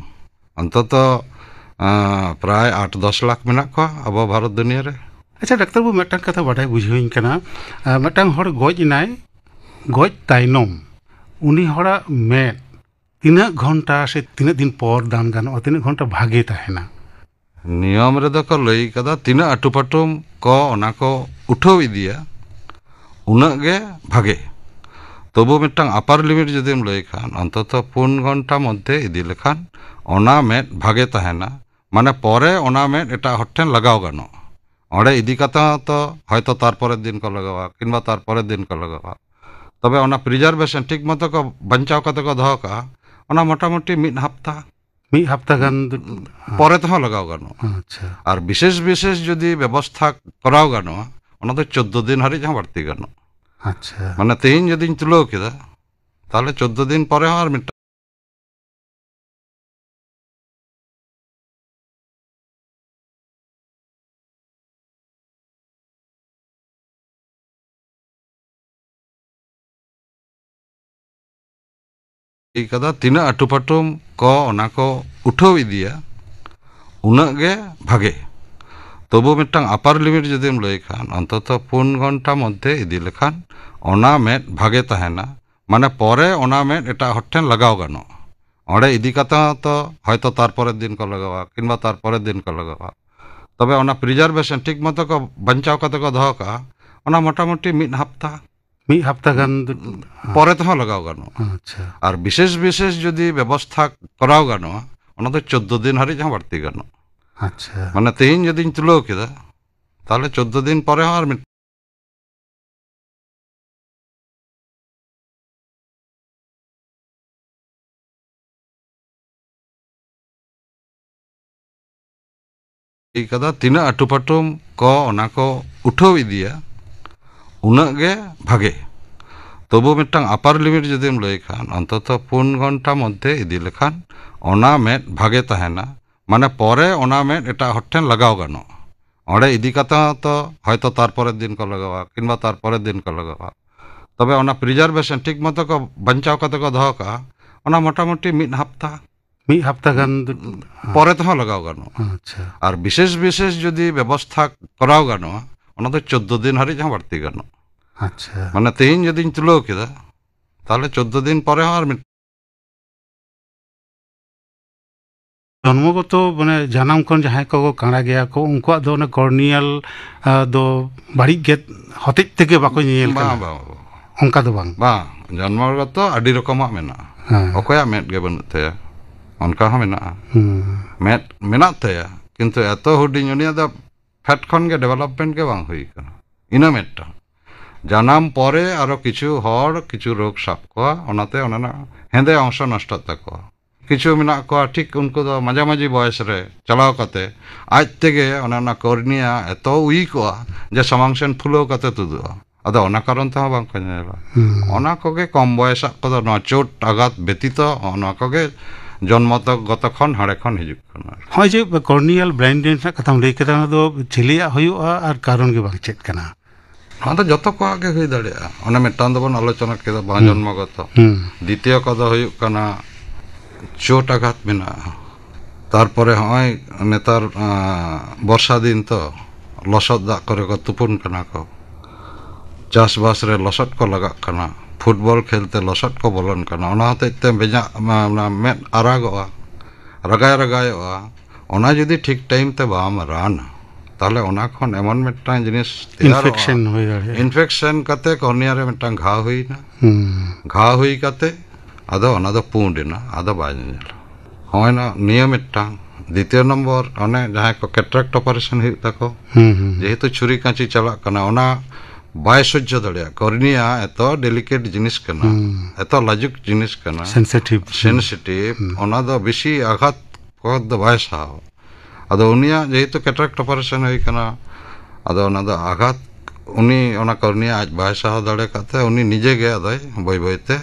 ᱚᱱᱛᱚᱛᱚ ᱟᱸ, ᱯᱨᱟᱭ ᱟᱴ ᱫᱚᱥ ᱞᱟᱠᱷ ᱢᱮᱱᱟᱜ ᱠᱚᱣᱟ ᱟᱵᱚ ᱵᱷᱟᱨᱚᱛ ᱫᱩᱱᱤᱭᱟᱹ ᱨᱮ᱾ ᱟᱪᱪᱷᱟ ᱰᱟᱠᱛᱟᱨ ᱵᱟᱹᱵᱩ, ᱢᱤᱫᱴᱟᱝ ᱠᱟᱛᱷᱟ ᱵᱟᱰᱟᱭ ᱵᱩᱡᱷᱟᱹᱣᱤᱧ ᱠᱟᱱᱟ᱾ ᱟᱸ, ᱢᱤᱫᱴᱟᱝ ᱦᱚᱲ ᱜᱚᱡ ᱮᱱᱟᱭ, ᱜᱚᱡ ᱛᱟᱭᱱᱚᱢ ᱩᱱᱤ ᱦᱚᱲᱟᱜ ᱢᱮᱫ ᱛᱤᱱᱟᱹᱜ ᱜᱷᱚᱱᱴᱟ ᱥᱮ ᱛᱤᱱᱟᱹᱜ ᱫᱤᱱ ᱯᱚᱨ ᱫᱟᱱ ᱜᱟᱱᱚᱜᱼᱟ, ᱛᱤᱱᱟᱹᱜ ᱜᱷᱚᱱᱴᱟ ᱵᱷᱟᱜᱮ ᱛᱟᱦᱮᱱᱟ? ᱱᱤᱭᱚᱢ ᱨᱮᱫᱚ ᱠᱚ ᱞᱟᱹᱭ ᱠᱟᱫᱟ, ᱛᱤᱱᱟᱹᱜ ᱟᱹᱴᱩᱯᱟᱹᱴᱩᱢ ᱠᱚ ᱚᱱᱟ ᱠᱚ ᱩᱴᱷᱟᱹᱣ ᱤᱫᱤᱭᱟ, ᱩᱱᱟᱹᱜ ᱜᱮ ᱵᱷᱟᱜᱮ᱾ ᱛᱚᱵᱩ ᱢᱤᱫᱴᱟᱝ ᱟᱯᱟᱨ ᱞᱤᱢᱤᱴ ᱡᱩᱫᱤᱢ ᱞᱟᱹᱭ ᱠᱷᱟᱱ, ᱚᱱᱛᱚᱛᱚ ᱯᱩᱱ ᱜᱷᱚᱱᱴᱟ ᱢᱚᱫᱽᱫᱷᱮ ᱤᱫᱤ ᱞᱮᱠᱷᱟᱱ ᱚᱱᱟ ᱢᱮᱫ ᱵᱷᱟᱜᱮ ᱛᱟᱦᱮᱱᱟ᱾ ᱢᱟᱱᱮ ᱯᱚᱨᱮ ᱚᱱᱟ ᱢᱮᱫ ᱮᱴᱟᱜ ᱦᱚᱲ ᱴᱷᱮᱱ ᱞᱟᱜᱟᱣ ᱜᱟᱱᱚᱜᱼᱟ᱾ ᱚᱸᱰᱮ ᱤᱫᱤ ᱠᱟᱛᱮ ᱦᱚᱸ ᱛᱚ ᱦᱚᱭᱛᱚ ᱛᱟᱨᱯᱚᱨᱮᱨ ᱫᱤᱱ ᱠᱚ ᱞᱟᱜᱟᱣᱟ, ᱠᱤᱝᱵᱟ ᱛᱟᱨᱯᱚᱨᱮᱨ ᱫᱤᱱ ᱠᱚ ᱞᱟᱜᱟᱣᱟ᱾ ᱛᱚᱵᱮ ᱚᱱᱟ ᱯᱨᱤᱡᱟᱨᱵᱷᱮᱥᱚᱱ ᱴᱷᱤᱠ ᱢᱚᱛᱚ ᱠᱚ ᱵᱟᱧᱪᱟᱣ ᱠᱟᱛᱮ ᱠᱚ ᱫᱚᱦᱚ ᱠᱟᱜᱼᱟ, ᱚᱱᱟ ᱢᱚᱴᱟᱢᱩᱴᱤ ᱢᱤᱫ ᱦᱟᱯᱛᱟ ᱢᱤᱫ ᱦᱟᱯᱛᱟ ᱜᱟᱱ ᱫᱚ᱾ ᱯᱚᱨᱮ ᱛᱮᱦᱚᱸ ᱞᱟᱜᱟᱣ ᱜᱟᱱᱚᱜᱼᱟ᱾ ᱟᱪᱪᱷᱟ᱾ ᱟᱨ ᱵᱤᱥᱮᱥ ᱵᱤᱥᱮᱥ ᱡᱩᱫᱤ ᱵᱮᱵᱚᱥᱛᱷᱟ ᱠᱚᱨᱟᱣ ᱜᱟᱱᱚᱜᱼᱟ, ᱚᱱᱟ ᱫᱚ ᱪᱳᱫᱽᱫᱳ ᱫᱤᱱ ᱦᱟᱹᱨᱤᱡ ᱦᱚᱸ ᱵᱟᱹᱲᱛᱤ ᱜᱟᱱᱚᱜᱼᱟ᱾ ᱟᱪᱪᱷᱟ᱾ ᱢᱟᱱᱮ ᱛᱮᱦᱮᱧ ᱡᱩᱫᱤᱧ ᱛᱩᱞᱟᱹᱣ ᱠᱮᱫᱟ, ᱛᱟᱦᱚᱞᱮ ᱪᱳᱫᱽᱫᱳ ᱫᱤᱱ ᱯᱚᱨᱮ ᱦᱚᱸ ᱟᱨ ᱢᱤᱫᱴᱟᱝ ᱞᱟᱹᱭ ᱠᱟᱫᱟ, ᱛᱤᱱᱟᱹᱜ ᱟᱹᱴᱩᱯᱟᱹᱴᱩᱢ ᱠᱚ ᱚᱱᱟ ᱠᱚ ᱩᱴᱷᱟᱹᱣ ᱤᱫᱤᱭᱟ, ᱩᱱᱟᱹᱜ ᱜᱮ ᱵᱷᱟᱜᱮ᱾ ᱛᱚᱵᱩ ᱢᱤᱫᱴᱟᱝ ᱟᱯᱟᱨ ᱞᱤᱢᱤᱴ ᱡᱩᱫᱤᱢ ᱞᱟᱹᱭ ᱠᱷᱟᱱ, ᱚᱱᱛᱚᱛᱚ ᱯᱩᱱ ᱜᱷᱚᱱᱴᱟ ᱢᱚᱫᱽᱫᱷᱮ ᱤᱫᱤ ᱞᱮᱠᱷᱟᱱ ᱚᱱᱟ ᱢᱮᱫ ᱵᱷᱟᱜᱮ ᱛᱟᱦᱮᱱᱟ᱾ ᱢᱟᱱᱮ ᱯᱚᱨᱮ ᱚᱱᱟ ᱢᱮᱫ ᱮᱴᱟᱜ ᱦᱚᱲ ᱴᱷᱮᱱ ᱞᱟᱜᱟᱣ ᱜᱟᱱᱚᱜᱼᱟ᱾ ᱚᱸᱰᱮ ᱤᱫᱤ ᱠᱟᱛᱮ ᱦᱚᱸ ᱛᱚ ᱦᱚᱭᱛᱚ ᱛᱟᱨᱯᱚᱨᱮᱨ ᱫᱤᱱ ᱠᱚ ᱞᱟᱜᱟᱣᱟ, ᱠᱤᱝᱵᱟ ᱛᱟᱨᱯᱚᱨᱮᱨ ᱫᱤᱱ ᱠᱚ ᱞᱟᱜᱟᱣᱟ᱾ ᱛᱚᱵᱮ ᱚᱱᱟ ᱯᱨᱤᱡᱟᱨᱵᱷᱮᱥᱚᱱ ᱴᱷᱤᱠ ᱢᱚᱛᱚ ᱠᱚ ᱵᱟᱧᱪᱟᱣ ᱠᱟᱛᱮ ᱠᱚ ᱫᱚᱦᱚ ᱠᱟᱜᱼᱟ, ᱚᱱᱟ ᱢᱚᱴᱟᱢᱩᱴᱤ ᱢᱤᱫ ᱦᱟᱯᱛᱟ ᱢᱤᱫ ᱦᱟᱯᱛᱟ ᱜᱟᱱ ᱫᱚ᱾ ᱯᱚᱨᱮ ᱛᱮᱦᱚᱸ ᱞᱟᱜᱟᱣ ᱜᱟᱱᱚᱜᱼᱟ᱾ ᱟᱪᱪᱷᱟ᱾ ᱟᱨ ᱵᱤᱥᱮᱥ ᱵᱤᱥᱮᱥ ᱡᱩᱫᱤ ᱵᱮᱵᱚᱥᱛᱷᱟ ᱠᱚᱨᱟᱣ ᱜᱟᱱᱚᱜᱼᱟ, ᱚᱱᱟ ᱫᱚ ᱪᱳᱫᱽᱫᱳ ᱫᱤᱱ ᱦᱟᱹᱨᱤᱡ ᱦᱚᱸ ᱵᱟᱹᱲᱛᱤ ᱜᱟᱱᱚᱜᱼᱟ᱾ ᱟᱪᱪᱷᱟ᱾ ᱢᱟᱱᱮ ᱛᱮᱦᱮᱧ ᱡᱩᱫᱤᱧ ᱛᱩᱞᱟᱹᱣ ᱠᱮᱫᱟ, ᱛᱟᱦᱚᱞᱮ ᱪᱳᱫᱽᱫᱳ ᱫᱤᱱ ᱯᱚᱨᱮ ᱦᱚᱸ ᱟᱨ ᱢᱤᱫ ᱞᱟᱹᱭ ᱠᱟᱫᱟ, ᱛᱤᱱᱟᱹᱜ ᱟᱹᱴᱩᱯᱟᱹᱴᱩᱢ ᱠᱚ ᱚᱱᱟ ᱠᱚ ᱩᱴᱷᱟᱹᱣ ᱤᱫᱤᱭᱟ, ᱩᱱᱟᱹᱜ ᱜᱮ ᱵᱷᱟᱜᱮ᱾ ᱛᱚᱵᱩ ᱢᱤᱫᱴᱟᱝ ᱟᱯᱟᱨ ᱞᱤᱢᱤᱴ ᱡᱩᱫᱤᱢ ᱞᱟᱹᱭ ᱠᱷᱟᱱ, ᱚᱱᱛᱚᱛᱚ ᱯᱩᱱ ᱜᱷᱚᱱᱴᱟ ᱢᱚᱫᱽᱫᱷᱮ ᱤᱫᱤ ᱞᱮᱠᱷᱟᱱ ᱚᱱᱟ ᱢᱮᱫ ᱵᱷᱟᱜᱮ ᱛᱟᱦᱮᱱᱟ᱾ ᱢᱟᱱᱮ ᱯᱚᱨᱮ ᱚᱱᱟ ᱢᱮᱫ ᱮᱴᱟᱜ ᱦᱚᱲ ᱴᱷᱮᱱ ᱞᱟᱜᱟᱣ ᱜᱟᱱᱚᱜᱼᱟ᱾ ᱚᱸᱰᱮ ᱤᱫᱤ ᱠᱟᱛᱮ ᱦᱚᱸ ᱛᱚ ᱦᱚᱭᱛᱚ ᱛᱟᱨᱯᱚᱨᱮᱨ ᱫᱤᱱ ᱠᱚ ᱞᱟᱜᱟᱣᱟ, ᱠᱤᱝᱵᱟ ᱛᱟᱨᱯᱚᱨᱮᱨ ᱫᱤᱱ ᱠᱚ ᱞᱟᱜᱟᱣᱟ᱾ ᱛᱚᱵᱮ ᱚᱱᱟ ᱯᱨᱤᱡᱟᱨᱵᱷᱮᱥᱚᱱ ᱴᱷᱤᱠ ᱢᱚᱛᱚ ᱠᱚ ᱵᱟᱧᱪᱟᱣ ᱠᱟᱛᱮ ᱠᱚ ᱫᱚᱦᱚ ᱠᱟᱜᱼᱟ, ᱚᱱᱟ ᱢᱚᱴᱟᱢᱩᱴᱤ ᱢᱤᱫ ᱦᱟᱯᱛᱟ᱾ ᱢᱤᱫ ᱦᱟᱯᱛᱟ ᱜᱟᱱ ᱫᱚ᱾ ᱯᱚᱨᱮ ᱛᱮᱦᱚᱸ ᱞᱟᱜᱟᱣ ᱜᱟᱱᱚᱜᱼᱟ᱾ ᱟᱪᱪᱷᱟ᱾ ᱟᱨ ᱵᱤᱥᱮᱥ ᱵᱤᱥᱮᱥ ᱡᱩᱫᱤ ᱵᱮᱵᱚᱥᱛᱷᱟ ᱠᱚᱨᱟᱣ ᱜᱟᱱᱚᱜᱼᱟ, ᱚᱱᱟ ᱫᱚ ᱪᱳᱫᱽᱫᱳ ᱫᱤᱱ ᱦᱟᱹᱨᱤᱡ ᱦᱚᱸ ᱵᱟᱹᱲᱛᱤ ᱜᱟᱱᱚᱜᱼᱟ᱾ ᱟᱪᱪᱷᱟ᱾ ᱢᱟᱱᱮ ᱛᱮᱦᱮᱧ ᱡᱩᱫᱤᱧ ᱛᱩᱞᱟᱹᱣ ᱠᱮᱫᱟ, ᱛᱟᱦᱚᱞᱮ ᱪᱳᱫᱽᱫᱳ ᱫᱤᱱ ᱯᱚᱨᱮ ᱦᱚᱸ ᱟᱨ ᱢᱤᱫ ᱡᱚᱱᱢᱚᱜᱚᱛᱚ, ᱢᱟᱱᱮ, ᱡᱟᱱᱟᱢ ᱠᱷᱚᱱ ᱡᱟᱦᱟᱸᱭ ᱠᱚᱠᱚ ᱠᱟᱬᱟ ᱜᱮᱭᱟ ᱠᱚ, ᱩᱱᱠᱩᱣᱟᱜ ᱫᱚ ᱚᱱᱟ ᱠᱚᱨᱱᱤᱭᱟᱞ, ᱟ, ᱫᱚ ᱵᱟᱹᱲᱤᱡ ᱜᱮ ᱦᱚᱛᱮᱡ ᱛᱮᱜᱮ ᱵᱟᱠᱚ ᱧᱮᱧᱮᱞ ᱠᱟᱱᱟ᱾ ᱵᱟᱝ, ᱵᱟᱝ, ᱵᱟᱝ᱾ ᱚᱱᱠᱟ ᱫᱚ ᱵᱟᱝ᱾ ᱵᱟᱝ, ᱡᱚᱱᱢᱚᱜᱚᱛᱚ ᱟᱹᱰᱤ ᱨᱚᱠᱚᱢᱟᱜ ᱢᱮᱱᱟᱜᱼᱟ᱾ ᱦᱮᱸ᱾ ᱚᱠᱚᱭᱟᱜ ᱢᱮᱫ ᱜᱮ ᱵᱟᱹᱱᱩᱜ ᱛᱟᱭᱟ, ᱚᱱᱠᱟ ᱦᱚᱸ ᱢᱮᱱᱟᱜᱼᱟ᱾ ᱦᱩᱸ᱾ ᱢᱮᱫ ᱢᱮᱱᱟᱜ ᱛᱟᱭᱟ, ᱠᱤᱱᱛᱩ ᱮᱛᱚ ᱦᱩᱰᱤᱧ, ᱩᱱᱤᱭᱟᱜ ᱫᱚ ᱯᱷᱮᱰ ᱠᱷᱚᱱ ᱜᱮ ᱰᱮᱵᱷᱞᱚᱯᱢᱮᱱᱴ ᱜᱮ ᱵᱟᱝ ᱦᱩᱭ ᱠᱟᱱᱟ᱾ ᱤᱱᱟᱹ ᱢᱤᱫᱴᱟᱝ᱾ ᱡᱟᱱᱟᱢ ᱯᱚᱨᱮ ᱟᱨᱚ ᱠᱤᱪᱷᱩ ᱦᱚᱲ ᱠᱤᱪᱷᱩ ᱨᱳᱜᱽ ᱥᱟᱵ ᱠᱚᱣᱟ, ᱚᱱᱟᱛᱮ ᱚᱱᱟ ᱨᱮᱱᱟᱜ ᱦᱮᱸᱫᱮ ᱚᱝᱥᱚ ᱱᱚᱥᱴᱚᱜ ᱛᱟᱠᱚᱣᱟ᱾ ᱠᱤᱪᱷᱩ ᱢᱮᱱᱟᱜ ᱠᱚᱣᱟ ᱴᱷᱤᱠ ᱩᱱᱠᱩ ᱫᱚ ᱢᱟᱡᱷᱟᱢᱟᱡᱷᱤ ᱵᱚᱭᱮᱥ ᱨᱮ ᱪᱟᱞᱟᱣ ᱠᱟᱛᱮ ᱟᱡ ᱛᱮᱜᱮ ᱚᱱᱟ, ᱚᱱᱟ ᱠᱚᱨᱱᱤᱭᱟ ᱮᱛᱚ ᱩᱭᱤᱠᱚᱜᱼᱟ ᱡᱮ ᱥᱟᱢᱟᱝ ᱥᱮᱱ ᱯᱷᱩᱞᱟᱹᱣ ᱠᱟᱛᱮ ᱛᱩᱫᱩᱜᱼᱟ᱾ ᱟᱫᱚ ᱚᱱᱟ ᱠᱟᱨᱚᱱ ᱛᱮᱦᱚᱸ ᱵᱟᱝ ᱠᱚ ᱧᱮᱞᱟ᱾ ᱦᱩᱸ᱾ ᱚᱱᱟ ᱠᱚᱜᱮ ᱠᱚᱢ ᱵᱚᱭᱮᱥᱟᱜ ᱠᱚᱫᱚ ᱱᱚᱣᱟ ᱪᱳᱴ ᱟᱜᱷᱟᱛ ᱵᱮᱛᱤᱛᱚ ᱚᱱᱟ ᱠᱚᱜᱮ ᱡᱚᱱᱢᱚᱜᱚᱛᱚ ᱠᱷᱚᱱ ᱦᱟᱸᱰᱮ ᱠᱷᱚᱱ ᱦᱤᱡᱩᱜ ᱠᱟᱱᱟ᱾ ᱦᱚᱸᱜᱼᱚᱭ ᱡᱮ ᱠᱚᱨᱱᱤᱭᱟᱞ ᱵᱞᱟᱭᱤᱱᱰᱱᱮᱥ ᱨᱮᱱᱟᱜ ᱠᱟᱛᱷᱟᱢ ᱞᱟᱹᱭ ᱠᱮᱫᱟ, ᱚᱱᱟ ᱫᱚ ᱪᱤᱞᱤᱭᱟᱜ ᱦᱩᱭᱩᱜᱼᱟ ᱟᱨ ᱠᱟᱨᱚᱱ ᱜᱮ ᱵᱟᱝ ᱪᱮᱫ ᱠᱟᱱᱟ? ᱱᱚᱣᱟ ᱫᱚ ᱡᱚᱛᱚ ᱠᱚᱣᱟᱜ ᱜᱮ ᱦᱩᱭ ᱫᱟᱲᱮᱭᱟᱜᱼᱟ᱾ ᱚᱱᱮ ᱢᱤᱫᱴᱟᱝ ᱫᱚᱵᱚᱱ ᱟᱞᱳᱪᱚᱱᱟ ᱠᱮᱫᱟ, ᱵᱟᱝ ᱦᱩᱸ᱾ ᱡᱚᱱᱢᱚᱜᱚᱛᱚ᱾ ᱦᱩᱸ᱾ ᱫᱤᱛᱤᱭᱚ ᱠᱚᱫᱚ ᱦᱩᱭᱩᱜ ᱠᱟᱱᱟ ᱪᱳᱴ ᱟᱜᱷᱟᱛ ᱢᱮᱱᱟᱜᱼᱟ᱾ ᱛᱟᱨᱯᱚᱨᱮ ᱦᱚᱸᱜᱼᱚᱭ ᱱᱮᱛᱟᱨ, ᱟᱸ, ᱵᱚᱨᱥᱟ ᱫᱤᱱ ᱛᱚ, ᱞᱚᱥᱚᱫ ᱫᱟᱜ ᱠᱚᱨᱮ ᱠᱚ ᱛᱩᱯᱩᱱ ᱠᱟᱱᱟ ᱠᱚ, ᱪᱟᱥᱵᱟᱥ ᱨᱮ ᱞᱚᱥᱚᱫ ᱠᱚ ᱞᱟᱜᱟᱜ ᱠᱟᱱᱟ, ᱯᱷᱩᱴᱵᱚᱞ ᱠᱷᱮᱞ ᱛᱮ ᱞᱚᱥᱚᱫ ᱠᱚ ᱵᱚᱞᱚᱱ ᱠᱟᱱᱟ, ᱚᱱᱟ ᱦᱚᱛᱮᱡ ᱛᱮ ᱵᱮᱧᱟᱜ, ᱚᱱᱟ ᱢᱮᱫ ᱟᱨᱟᱜᱚᱜᱼᱟ, ᱨᱟᱜᱟᱭ ᱨᱟᱜᱟᱭᱚᱜᱼᱟ᱾ ᱚᱱᱟ ᱡᱩᱫᱤ ᱴᱷᱤᱠ ᱴᱟᱭᱤᱢ ᱛᱮ ᱵᱟᱢ ᱨᱟᱱᱟ, ᱛᱟᱦᱚᱞᱮ ᱚᱱᱟ ᱠᱷᱚᱱ ᱮᱢᱚᱱ ᱢᱤᱫᱴᱟᱝ ᱡᱤᱱᱤᱥ ᱛᱮᱭᱟᱨᱚᱜᱼᱟ, ᱤᱱᱯᱷᱮᱠᱥᱚᱱ ᱦᱩᱭ ᱫᱟᱲᱮᱭᱟᱜᱼᱟ᱾ ᱤᱱᱯᱷᱮᱠᱥᱚᱱ ᱠᱟᱛᱮ ᱠᱚᱨᱱᱤᱭᱟ ᱨᱮ ᱢᱤᱫᱴᱟᱝ ᱜᱷᱟᱣ ᱦᱩᱭᱱᱟ᱾ ᱦᱩᱸ᱾ ᱜᱷᱟᱣ ᱦᱩᱭ ᱠᱟᱛᱮ ᱟᱫᱚ ᱚᱱᱟ ᱫᱚ ᱯᱩᱸᱰ ᱮᱱᱟ, ᱟᱫᱚ ᱵᱟᱭ ᱧᱮᱧᱮᱞᱟ᱾ ᱦᱚᱸᱜᱼᱚᱭ ᱱᱟ-, ᱱᱤᱭᱟᱹ ᱢᱤᱫᱴᱟᱝ᱾ ᱫᱤᱛᱤᱭᱚ ᱱᱚᱢᱵᱚᱨ, ᱚᱱᱮ ᱡᱟᱦᱟᱸᱭ ᱠᱚ ᱠᱮᱴᱨᱟᱠᱴ ᱚᱯᱟᱨᱮᱥᱚᱱ ᱦᱩᱭᱩᱜ ᱛᱟᱠᱚ, ᱦᱩᱸ, ᱦᱩᱸ, ᱦᱩᱸ᱾ ᱡᱮᱦᱮᱛᱩ ᱪᱷᱩᱨᱤ ᱠᱟᱸᱪᱤ ᱪᱟᱞᱟᱜ ᱠᱟᱱᱟ, ᱚᱱᱟ ᱵᱟᱭ ᱥᱚᱡᱽᱡᱚ ᱫᱟᱲᱮᱭᱟᱜᱼᱟ᱾ ᱠᱚᱨᱱᱤᱭᱟ ᱮᱛᱚ ᱰᱮᱞᱤᱠᱮᱴ ᱡᱤᱱᱤᱥ ᱠᱟᱱᱟ, ᱦᱩᱸ᱾ ᱮᱛᱚ ᱞᱟᱡᱩᱠ ᱡᱤᱱᱤᱥ ᱠᱟᱱᱟ, ᱥᱮᱱᱥᱤᱴᱤᱵᱷ᱾ ᱥᱮᱱᱥᱤᱴᱤᱵᱷ, ᱦᱩᱸ᱾ ᱚᱱᱟ ᱫᱚ ᱵᱮᱥᱤ ᱟᱜᱷᱟᱛ ᱠᱚ ᱫᱚ ᱵᱟᱭ ᱥᱟᱦᱟᱣᱟ᱾ ᱟᱫᱚ ᱩᱱᱤᱭᱟᱜ ᱡᱮᱦᱮᱛᱩ ᱠᱮᱴᱨᱟᱠᱴ ᱚᱯᱟᱨᱮᱥᱚᱱ ᱦᱩᱭ ᱠᱟᱱᱟ, ᱟᱫᱚ ᱚᱱᱟ ᱫᱚ ᱟᱜᱷᱟᱛ, ᱩᱱᱤ ᱚᱱᱟ ᱠᱚᱨᱱᱤᱭᱟ ᱟᱡ ᱵᱟᱭ ᱥᱟᱦᱟᱣ ᱫᱟᱲᱮ ᱠᱟᱫ ᱛᱮ ᱩᱱᱤ ᱱᱤᱡᱮ ᱜᱮ ᱟᱫᱚᱭ ᱵᱟᱹᱭ ᱵᱟᱹᱭ ᱛᱮ